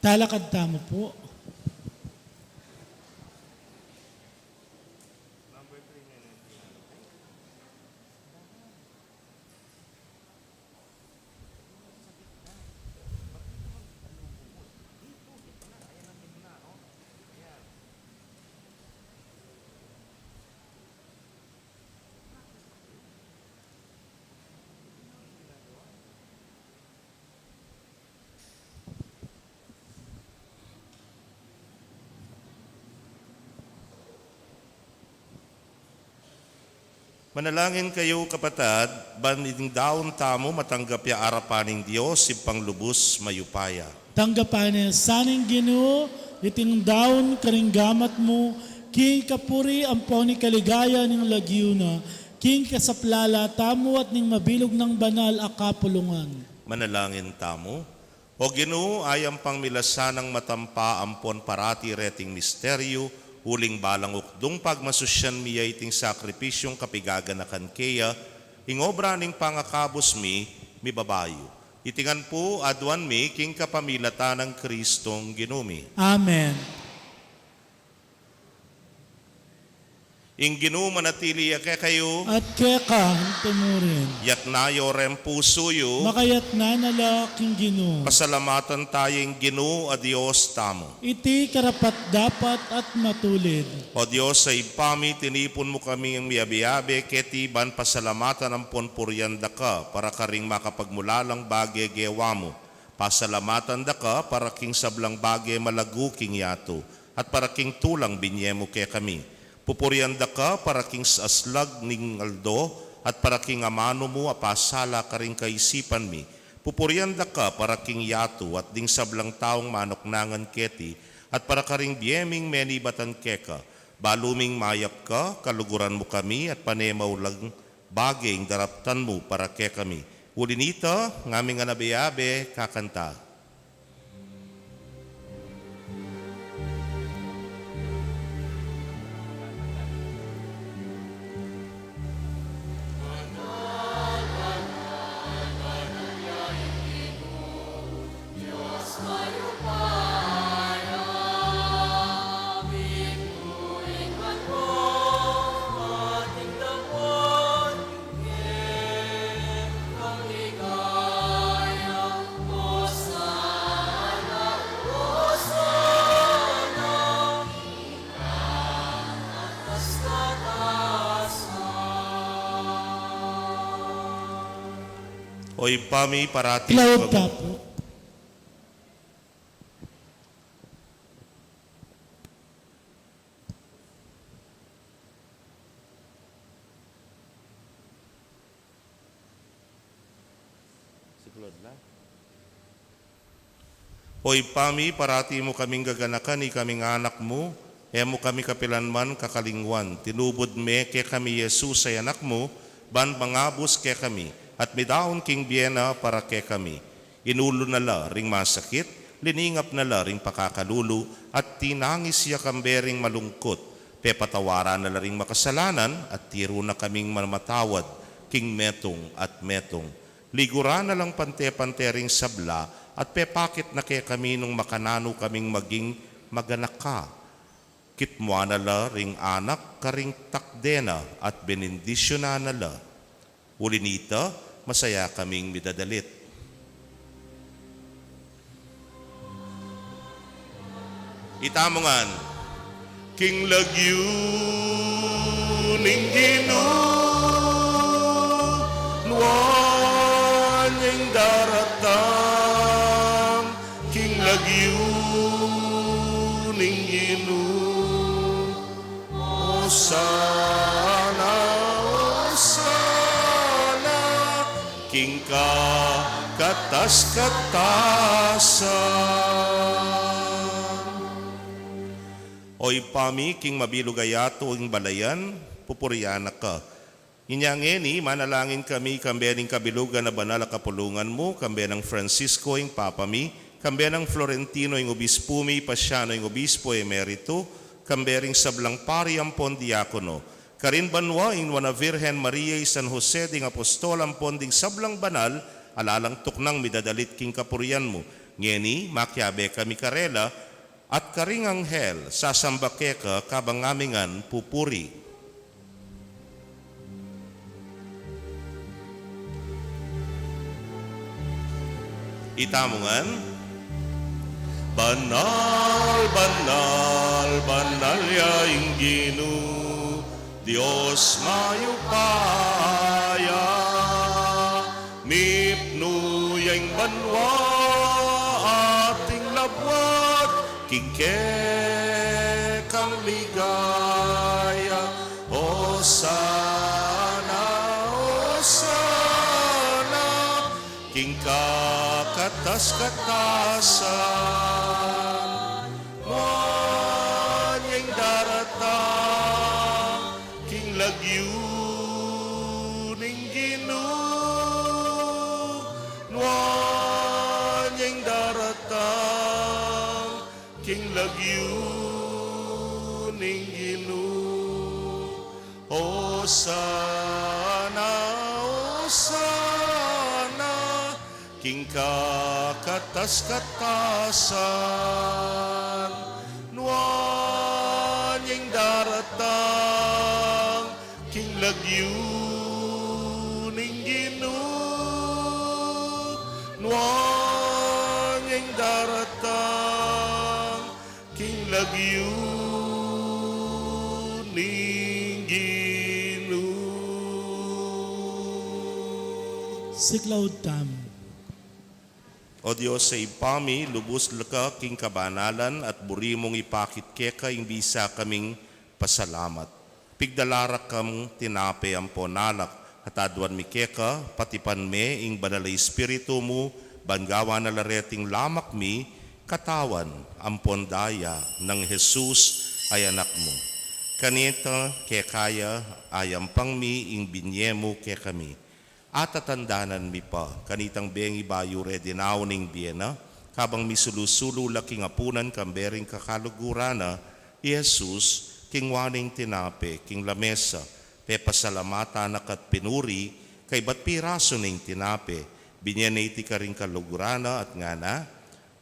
Talakad tamu pu. Manalangin kayu, kapatad, ban iting daun tamu matanggap ya arapan ning Dios, Ibpang lubus mayupaya. Tanggapan na sa ning Ginu iting daun karing gamat mu, king kapurian ampon ikaligaya ning lagyu na, king kasaplalan tamu at ning mabilug nang banal a kapulungan. Manalangin tamu. O Ginu, ayam pang milasan nang matampa ampon parati reting misteryu, uling balang ukdung pagmasusyan mi ya iting sakripisyung kapigaganakan keya, ing obra ning pangakabus mi, mibabayu. Iti ngan pu aduan mi king kapamilatan nang Kristong Ginu mi. Amen. Ing Ginu manatili ya kekayu. At keka mu rin. Yatna yu reng pusu yu. Makayatna na la king Ginu. Pasalamatan taya ing Ginu a Dios tamu. Iti karapat-dapat at matulid. O Dios a Ibpa mi, tinipun mu kaming miyabe-abe keti ban pasalamatan ampon purian daka para karing makapagmulalang bage gewa mu. Pasalamatan daka para king sablang bage malagu king yatu, at para king tulang binye mu kekami. Pupurian daka para king aslag ning aldo, at para king amanu mu a pasala karing kaisipan mi. Pupurian daka para king yatu at ding sablang taung manuknangan keti, at para karing bie ming menibatan keka. Balu ming mayap ka, kaluguran mu kami, at pane maulang bage ing daraptan mu para kekami. Uli nita, ngaming anabe-abe, kakanta. O Ibpa mi, parati Laud ka pu. O Ibpa mi, parati mu kaming gaganakan, ikaming anak mu, e mu kami kapilanman kakalingwan. Tinubud me kekami i Jesus a Anak mu, ban mangabus kekami, at midaun king bie na para kekami. Inulu na la ring masakit, liningap na la ring pakakalulu, at tinangis ya kambe ring malungkut. Pepatawaran na la ring makasalanan, at tiru na kaming mamatawad king metung at metung. Liguran na lang pante-pante ring sabla, at pepakit na kekami nung makananu kaming maging maganaka. Kitmuan na la ring anak karing takde na at benendisyunan na la. Uli nita, masaya kaming midadalit. Itamu ngan. King lagyu ning Ginu, nuan yang daratang, king lagyu ning Ginu. Osana, Osana, king kakatas-katasan. O Ibpa mi, king mabilug a yatu ing balayan, pupurian na ka. Inya ngeni, manalangin kami, kambe ning kabilugan a banal a kapulungan mu, kambe nang Francisco ing Papa mi, kambe nang Florentino ing Obispu mi, Pasiano ing Obispu Emeritu, kambe ring sablang pari ampon diakono, karin banua ing Nuan a Virgen Maria, i San Jose ding Apostol ampon ding sablang banal a lalang tuknang midadalit king kapurian mu. Ngeni, makiabe kami karela, at karing anghel, sasamba keka kabang ngaming ngan pupuri. Itamu ngan. Banal, banal, banal ya ing Ginu, Dios mayupaya. Mipnu ya ing banua at ing labuad king kekang ligaya. Osana, King kakatas-katasan, nuan ya ing daratang king lagyu ning Ginu, nuan ya ing daratang king lagyu ning Ginu. Osana, Osana, king kakatas-katasan, nuan ya ing daratang king lagyu ning Ginu, nuan ya ing daratang king lagyu ning Ginu. Siklaud tamu. O Dios a Ibpa mi, lubus ka king kabanalan at buri mung ipakit keka ing bisa kaming pasalamat. Pigdala ra kang tinape ampon alak, at aduan mi keka, patipan me ing Banal a Espiritu mu, ban gawan na la reting lamak mi katawan ampon daya nang Jesus a Anak mu. Kanita, keka ya, ayampang mi ing binye mu kekami. Atatandanan mi pa kanitang bengi bayu re dinaun ing bie na, kabang misulu-sulu la king apunan kambe ring kakaluguran na, i Jesus, kinua ne ing tinape king lamesa, pepasalamatan na ka at pinuri, kaybat pirasu ne ing tinape, binye ne iti karing kaluguran na at ngana: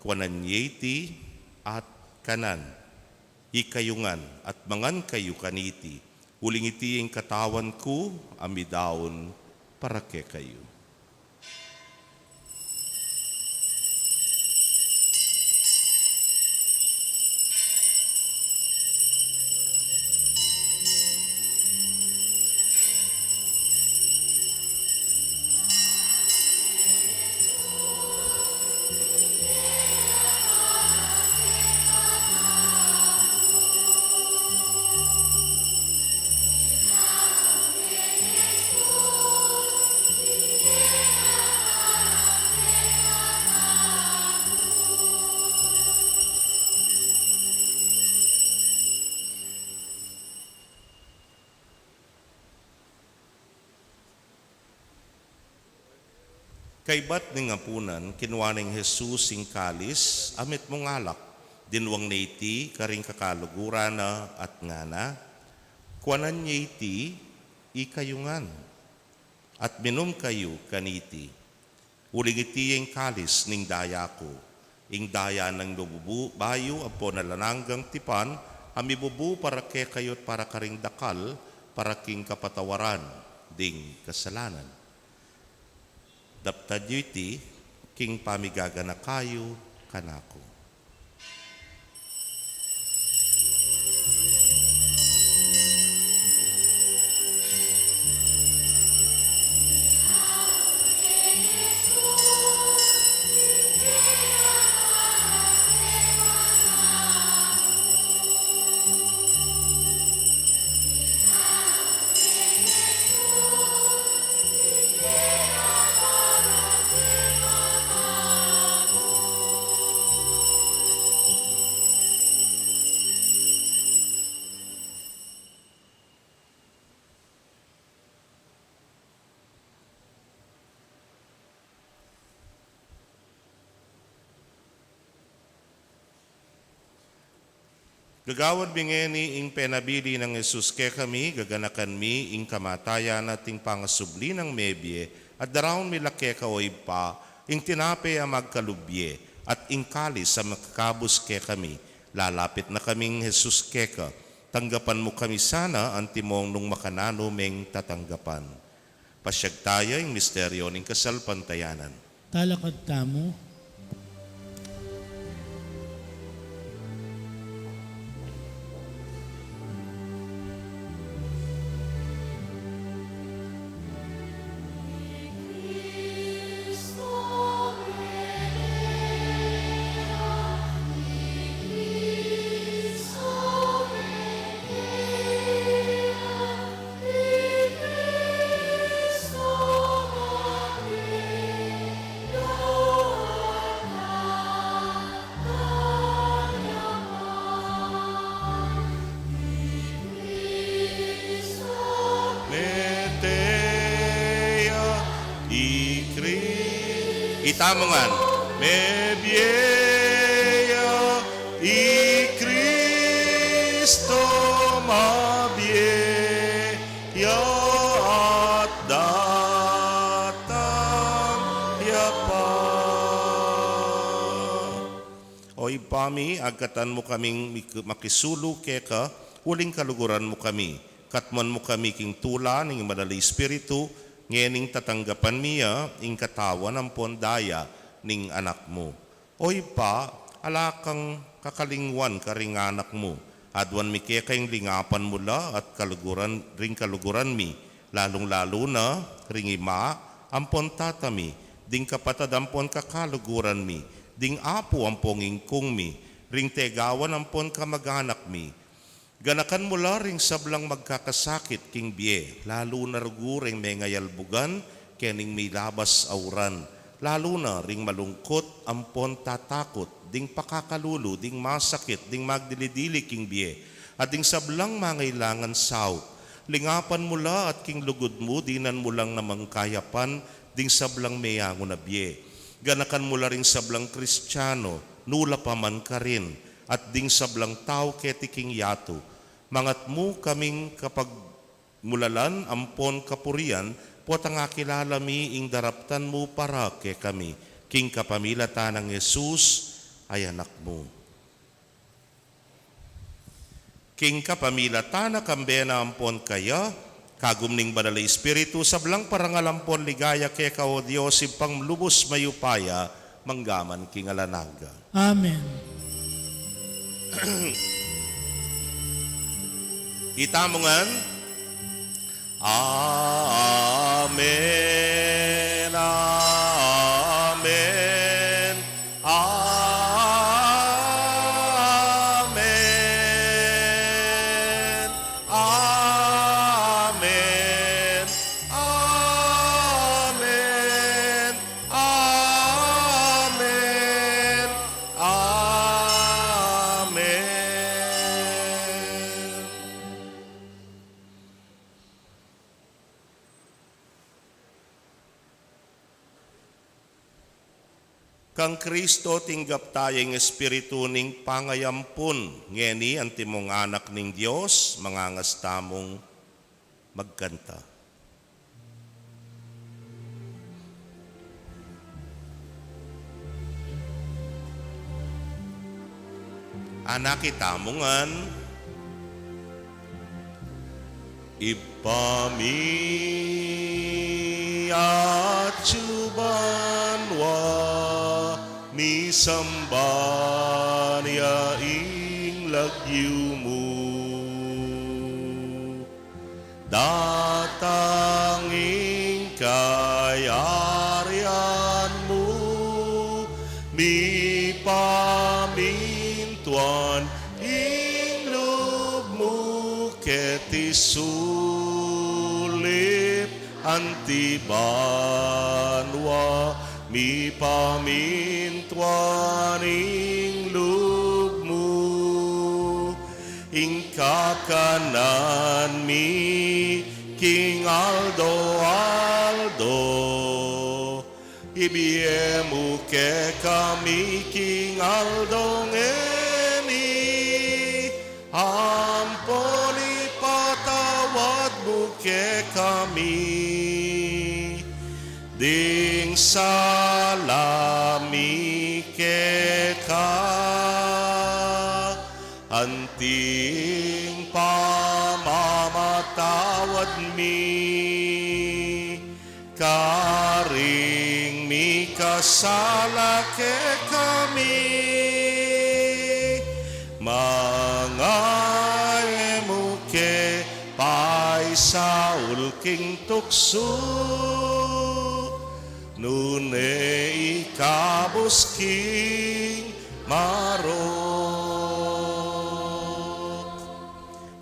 Kuanan ye iti at kanan, ikayu ngan, at mangan kayu kaniti, uling iti ing katawan ku a midaun para kekayu. Kaybat ning apunan, kinua neng Jesus ing kalis a mitmung alak, dinuang ne iti karing kakaluguran na at ngana: Kuanan ye iti, ikayu ngan, at minum kayu kaniti, uling iti ing kalis ning daya ku, ing daya nang mibubu bayu ampon alang anggang tipan, a mibubu para kekayu at para karing dakal, para king kapatawaran ding kasalanan. Daptan yu iti king pamigaganaka yu kanaku. Gagawan mi ngeni ing penabilin nang Jesus kekami, gaganakan mi ing kamatayan at ing pangasubli nang mebie, at daraun mi la keka, o Ibpa, ing tinape a magkalub bie, at ing kalis a makakabus kekami. Lalapit na kaming Jesus keka, tanggapan mu kami sana antimong nung makananu meng tatanggapan. Pasiag taya ing misteryo ning kasalpantayanan. Talakad tamu. Ita mu ngan, mebie ya i Kristo, mabie ya at datang ya pa. O Ibpa mi, agkatan mu kaming mik-, makisulu keka, uling kaluguran mu kami. Katmuan mu kami king tula ning Banal a Espiritu, ngening tatanggapan mi ya ing katawan ampon daya ning Anak mu. O Ibpa, ala kang kakalingwan karing anak mu. Aduan mi keka ing lingapan mu la at kaluguran, ring kaluguran mi, lalung-lalu na ring ima ampon tata mi, ding kapatad ampon kakaluguran mi, ding apu ampong ingkung mi, ring tegawan ampon kamag-anak mi. Ganakan mu la ring sablang magkakasakit king bie, lalu na rugu ring mengayalbugan kening milabas a uran, lalu na ring malungkut ampon tatakut, ding pakakalulu, ding masakit, ding magdili-dili king bie, at ding sablang mangailangan saup. Lingapan mu la at king lugud mu, dinan mu lang namang kayapan ding sablang meyangu na bie. Ganakan mu la ring sablang Kristiano, nu la pa man karin, at ding sablang tau keti king yatu. Mangat mu kaming kapagmulalan ampon kapurian, potang akilala mi ing daraptan mu para kekami, king kapamilatan nang Jesus a Anak mu. King kapamilatan na, kambe na ampon kaya, kagum ning Banal a Espiritu, sablang parangal ampon ligaya keka, o Dios, Ibpang lubus mayupaya, mangga man king alang angga. Amen. Ita mu ngan. Amen, amen, amen, amen, amen, amen, amen. Kang Kristo tinggap taya ing Espiritu ning pangayampun, ngeni antimong anak ning Dios, mangangas tamung magkanta. Anaki tamu ngan. Ibpa mi atsu banua, misamban ya ing lagyu mu. Datang ing kayarian mu, mipamintuan ing lub mu keti sulip anti banua, mipamintuan ing lub mu. Ing kakanan mi king aldo-aldo, ibie mu kekami king aldo ngeni, ampon ipatawad mu kekami ding sala mi keka, anting pamamatawad mi karing mikasala kekami. Manga e mu ke paisaul king tuksu, nune ikabus king marok.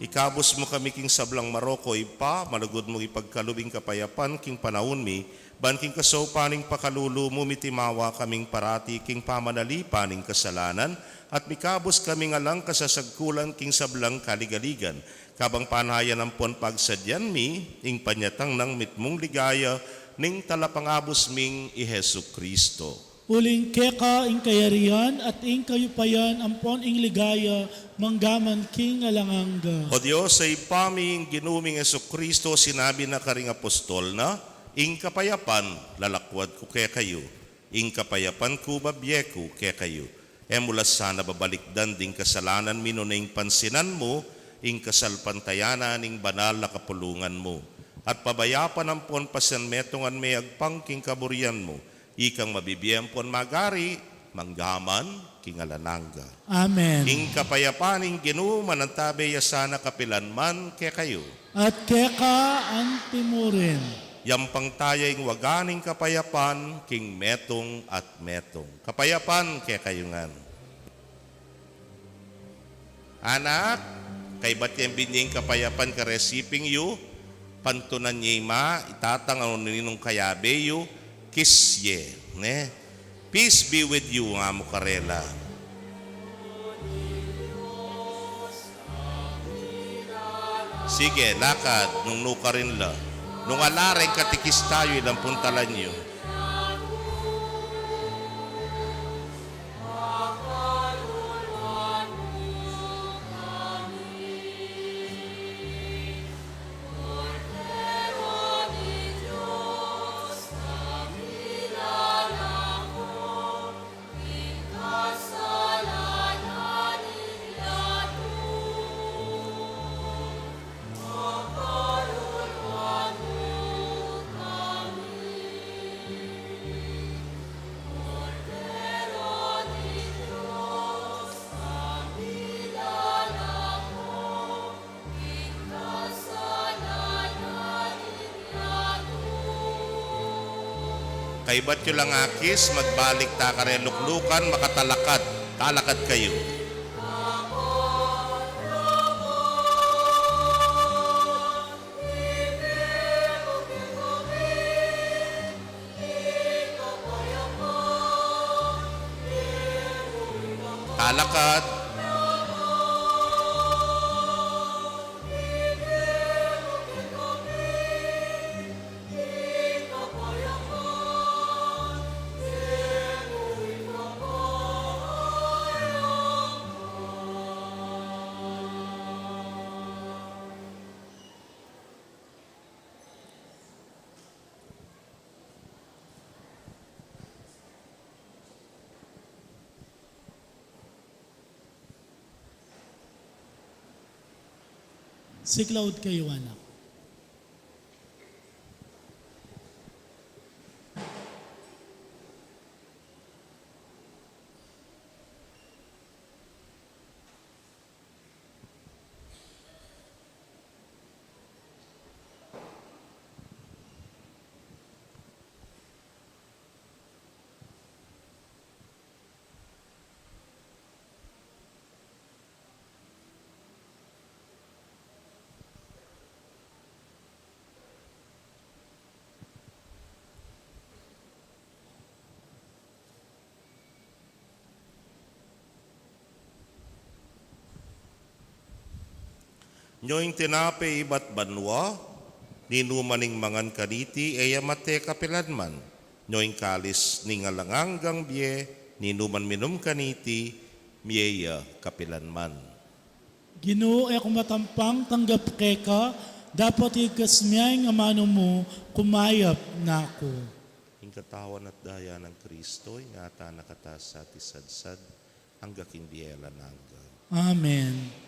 Ikabus mu kami king sablang marok, o Ibpa, malugud mung ipagkalub ing kapayapan king panaun mi, ban king kasaupan ning pakalulu mu mitimawa kaming parati king pamanalipan ning kasalanan, at mikabus kaming alang kasasagkulan king sablang kaligaligan. Kabang panayan ampon pagsadyan mi ing panyatang nang mitmung ligaya, ning Talapangabus ming i Jesucristo. Uling keka ing kayarian at ing kayupayan ampon ing ligaya mangga man king alang angga. O Dios, a Ibpa mi, ing Ginu ming Jesucristo, sinabi na karing apostol na, "Ing kapayapan lalakuad ku kekayu, ing kapayapan ku babie ku kekayu." E mu la sana babalikdan ding kasalanan mi nune ing pansinan mu ing kasalpantayanan ning banal a kapulungan mu. At pabayapan ampon pasian metungan me agpang king kaburian mu, ikang mabibie ampon magari, mangga man king alang angga. Amen. Ing kapayapan ning Ginu manantabe ya sana kapilan man kekayu. At keka anti mu rin. Yampang taya ing waga ning kapayapan king metung at metung. Kapayapan kekayu ngan. Anak, kaybat yang binie ing kapayapan kareng siping yu, pantunan ye i ma, i tatang, nung ninung kayabe yu, kiss ye, ne? "Peace be with you," nga mu karela. Sige, lakad, nung nukarin la. Nung ala reng katikista yu, ilang puntalan yu. Kaybat yu lang akis, magbalik ta kareng luklukan, makatalakad. Talakad kayu. Talakad. Siklaud kayu, anak. Nyo ing tinape ibat banua, ninuman ing mangan kaniti, e ya mate kapilanman. Nyo ing kalis ning alang anggang bie, ninuman minum kaniti, mie ya kapilanman. Ginu, e ku matampang tanggap keka, dapot igkas mia ing amanu mu, kumayap na ku. Ing katawan at daya nang Kristo, ingatan na kata sa at isadsad, angga king bie alang angga. Amen.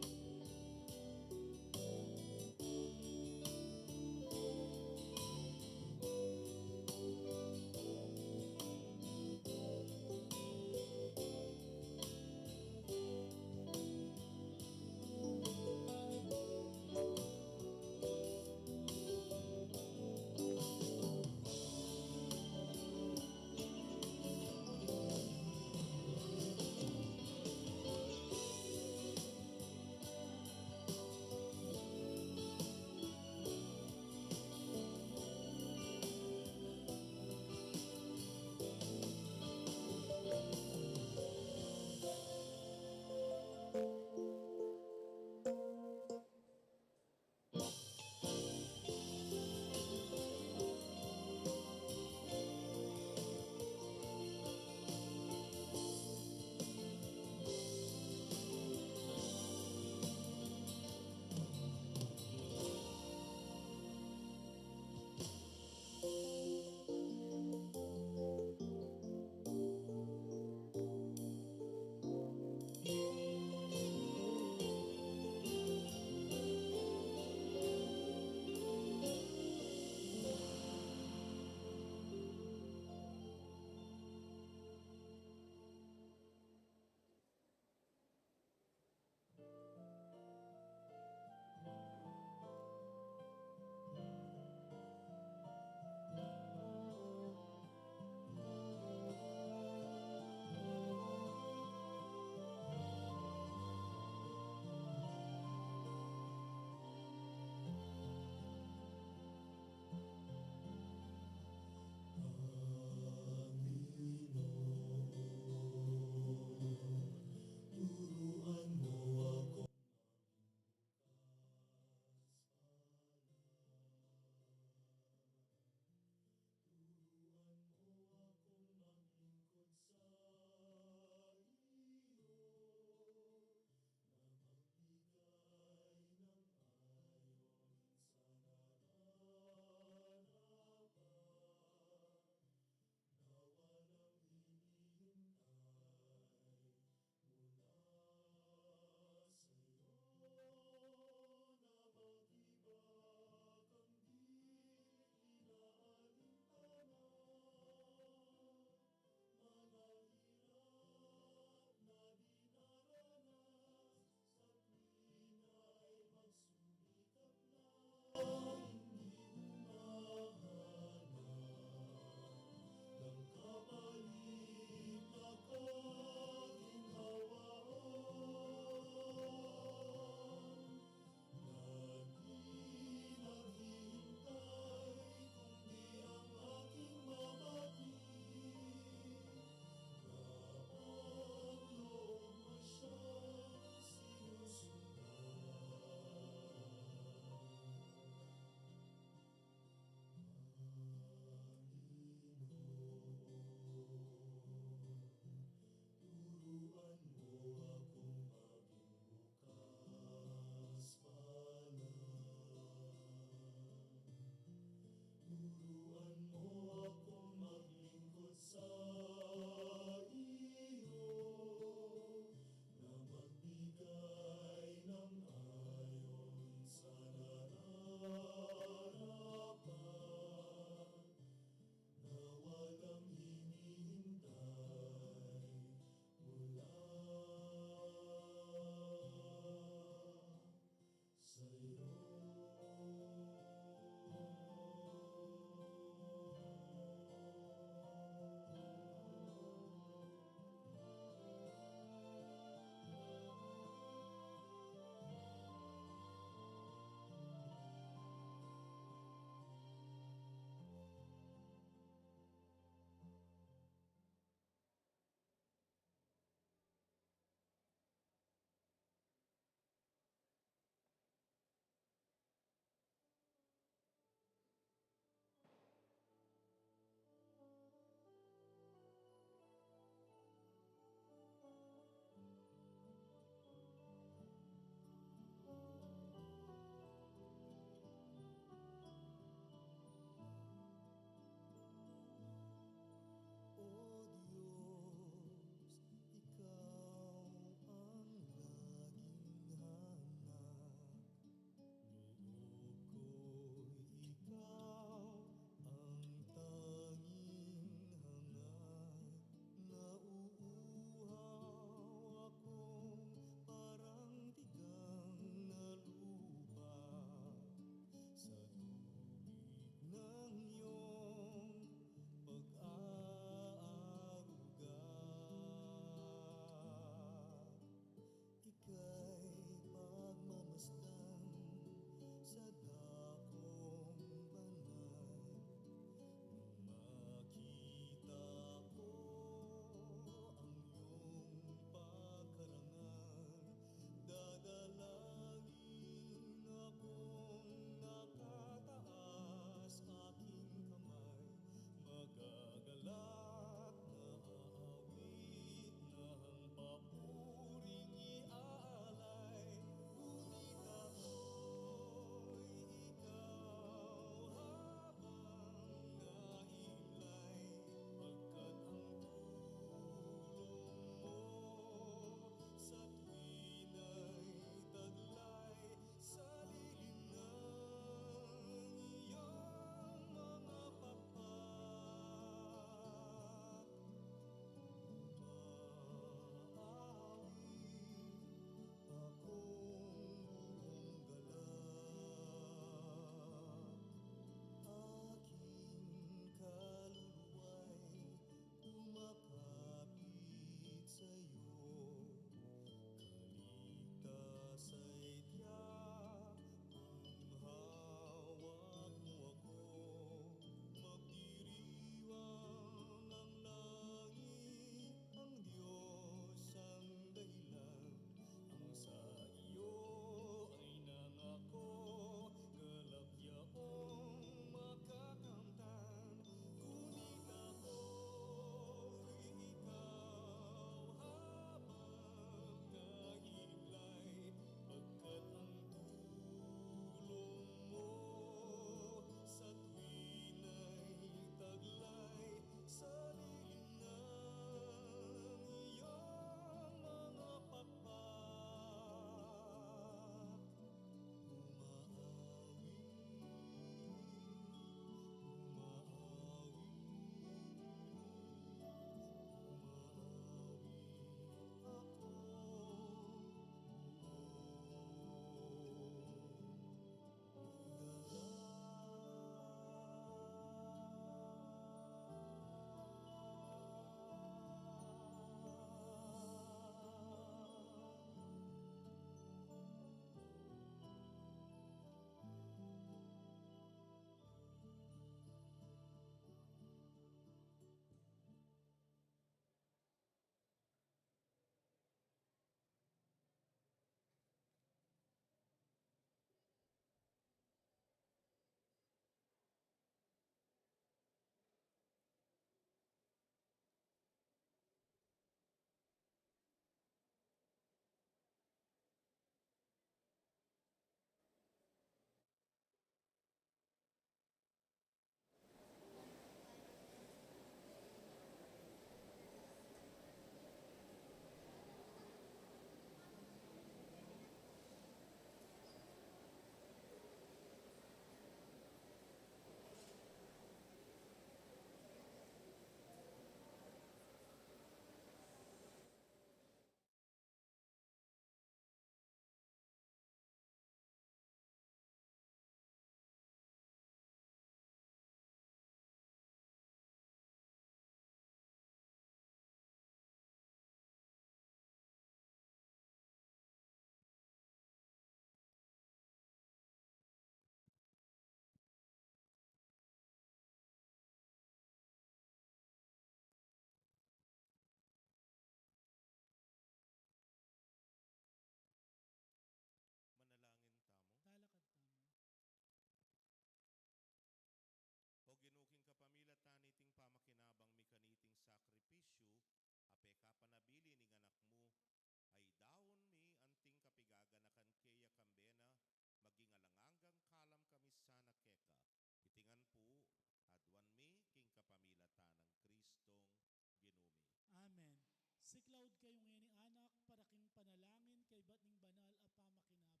ning banal a pamakinabang.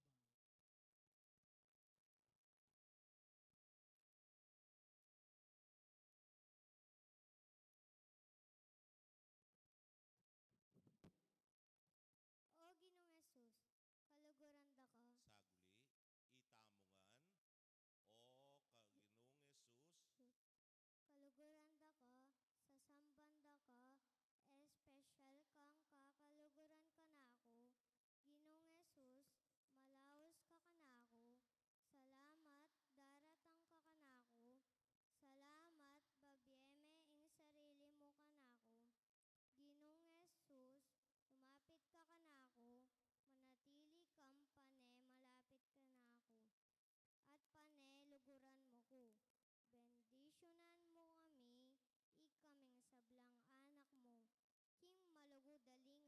O Ginung Jesus, kaluguran da ka. Saguli, itamu ngan, O Ginung Jesus. Kaluguran da ka, sasamban da ka, espesyal kang kakaluguran kanaku, Ginung Jesus, malaus ka kanaku, salamat daratang ka kanaku, salamat babie me ing sarili mu kanaku. Ginung Jesus, lumapit ka kanaku, manatili kang pane malapit kanaku, at pane luguran mu ku. Bendisyunan mu kami, ikaming sablang anak mu, king malugud a lingap mu,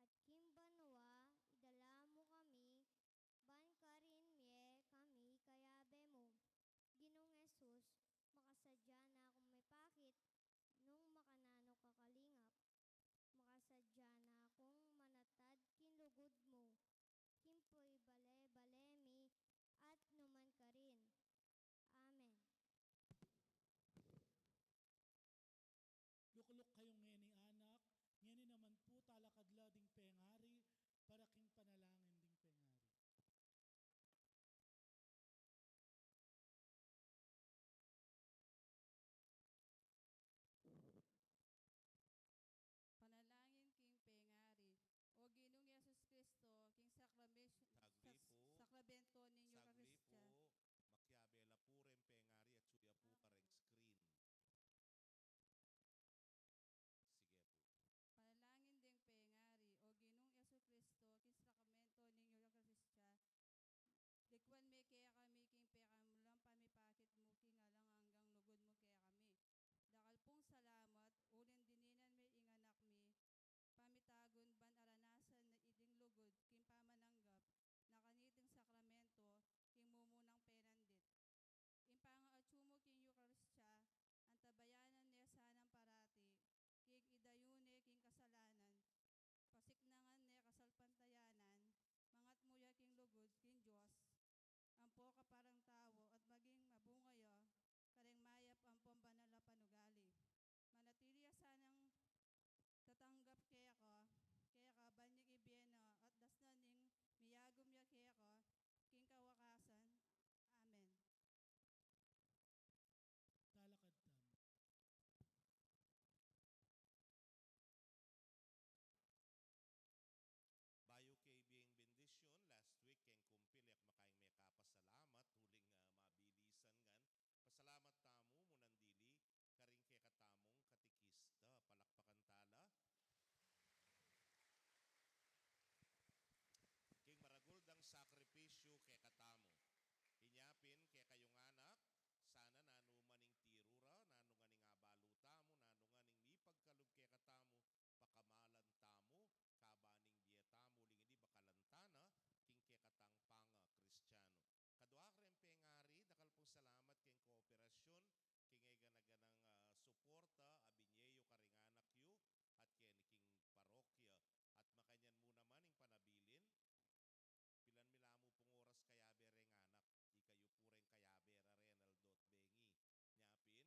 at king banua idala mu kami, ban karin mie kami kayabe mu. Ginung Jesus, makasadya na kung mipakit nung makananu ka kalingap. Makasadya na kung manatad king lugud mu, king pibale-bale mi at nu man karin. Amen. Lukluk kayu ngeni, anak, ngeni naman pu talakad la ding pengari para king panalangin ding pengari. Panalangin king pengari. O Ginung Jesus Cristo, king sakrame-, Sagli sas-, pu. Sakramento ning Sagli Eukaristia. Pu, makiabe la pu reng pengari at suya pu kareng screen. Sige pu. Panalangin ding pengari. O Ginung Jesucristo, king sakramento ning Eukaristia, likwan me kekami king pekamulan pamipakit mu king alang anggang lugud mu kekami. Dakal pung salamat, uling dininan me ing anak mi pamitagun ban aranasan na iting lugud king pamananggap na kaniting sakramento king mumunang penandit. Ing pangaatsu mu king Eukaristia, antabayanan ne sanang parati, king idayun ne king kasalanan, pasiknangan ne kasalpantayanan, mangatmu ya king lugud king Dios, ampo kaparang tau, at maging mabunga ya kareng mayap ampong banal a panugali. Manatili ya sanang tatanggap keka, keka ban ing ibie na at dasnan ning miyagum ya keka king kawakasan. Amen. Talakad tamu. Bayu ke ibie ing bendisyun, last week keng kumpil e ku makaing mekapasalamat, uling, ah, mabilisan ngan. Pasalamat tamu, munang dili, karing kekatamung katekista. Palakpakan tala. King maragul dang sakripisyu kekatamu. Inya pin, kekayung anak, sana nanu man ing tiru ra, nanu ngan ing abalu tamu, nanu ngan ing mipagkalub kekatamu, pakamalan tamu, kaban ing bie tamu, uling ini bakalan ta na king kekatang pangakristianu. Kadua kareng pengari, dakal pung salamat keng kooperasyun, king e gana-ganang, ah, suporta a binye yu karing anak yu at keni king parokya. At makanyan mu naman ing panabilin, pilan milamu pung oras kayabe reng anak, ikayu pu reng kayabe ra ren, aldo't bengi. Nya pin, kekayu la pu makapanabilin den, king Apung Ginu, pigkatiwala na la kekayu, ban dagparagulan tala anting malugud keya. Karen-kare lang meging tegawan last week, ampo pu kareng e gana-ganang sinaup minantabe karing misa, ampo ketang kumpil last week,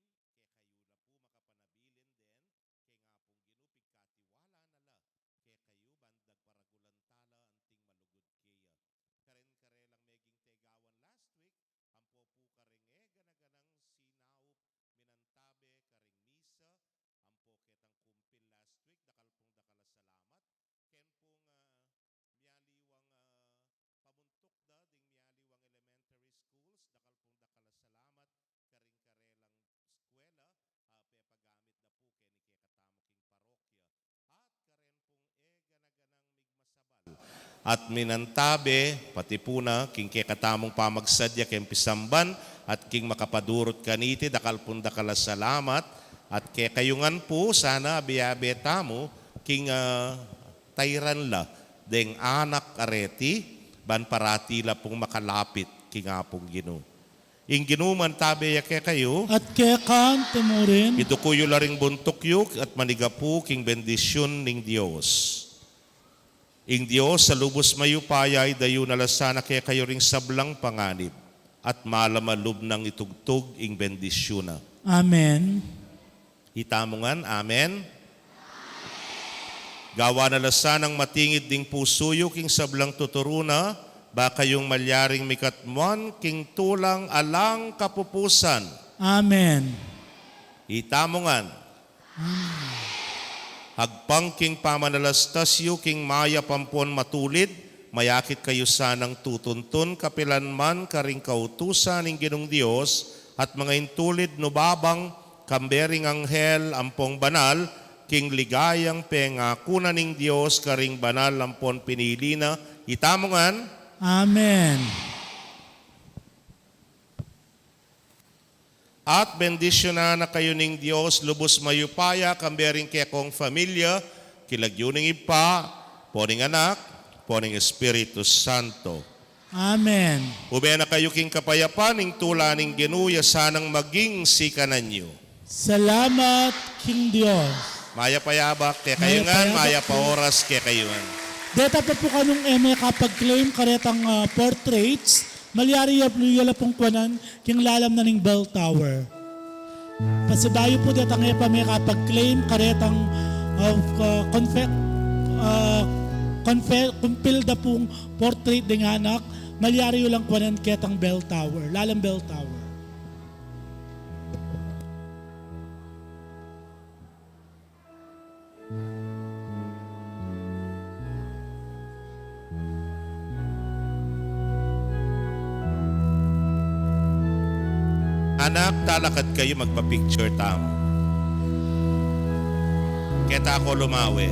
dakal pung dakal a salamat. Ken pung, ah, mialiwang, ah, pamuntuk da ding mialiwang elementary schools, dakal pung dakal a salamat. Karing karelang eskwela, ah, pepagamit da pu keni kekatamu king parokya. At karen pung e gana-ganang migmasabal at minantabe, pati pu na king kekatamung pamagsadya keng pisamban at king makapadurut kaniti, dakal pung dakal a salamat. At kekayu ngan pu, sana abe-abe tamu king, ah, tairan la deng anak a reti, ban parati la pung makalapit king Apung Ginu. Ing Ginu mantabe ya kekayu. At keka mu rin. Iduku yu la ring buntuk yu at manigapu king bendisyun ning Dios. Ing Dios a lubus mayupaya, idayu na la sana kekayu ring sablang panganib, at malaman lub nang itugtug ing bendisyun na. Amen. Itamu ngan, amen. Gawan na la sanang matingid ding pusu yu king sablang tuturu na, ba kayung malyaring mikatmuan king tulang alang kapupusan. Amen. Itamu ngan. Agpang king pamanalastas yu king mayap ampon matulid, mayakit kayu sanang tutuntun kapilan man karing kautusan ning Ginung Dios, at mangaintulid nubabang kambe ring anghel ampong banal, king ligayang pengaku na ning Dios karing banal ampon pinili na. Itamu ngan. Amen. At bendisyunan na kayu ning Dios lubus mayupaya, kambe ring kekong familia, king lagyu ning Ibpa, ampo ning Anak, ampo ning Espiritu Santo. Amen. Ube na kayu king kapayapan, ing tula ning Ginu ya sanang maging sikanan yu. Salamat king Dios. Mayap a yabak kekayu ngan, mayap a oras kekayu ngan. Deta pa pu kanung e mekapag-claim karetang, ah, portraits, malyari ya, ya la pung kuanan king lalam na ning bell tower. Pasibayu pu detang e pa mekapag-claim karetang, ah, ah, confe-, ah, confe-, kumpil da pung portrait ding anak, malyari yu lang kuanan ketang bell tower, lalam bell tower. Anak, talakad kayu, magpa-picture tamu. Keta ko lumawe.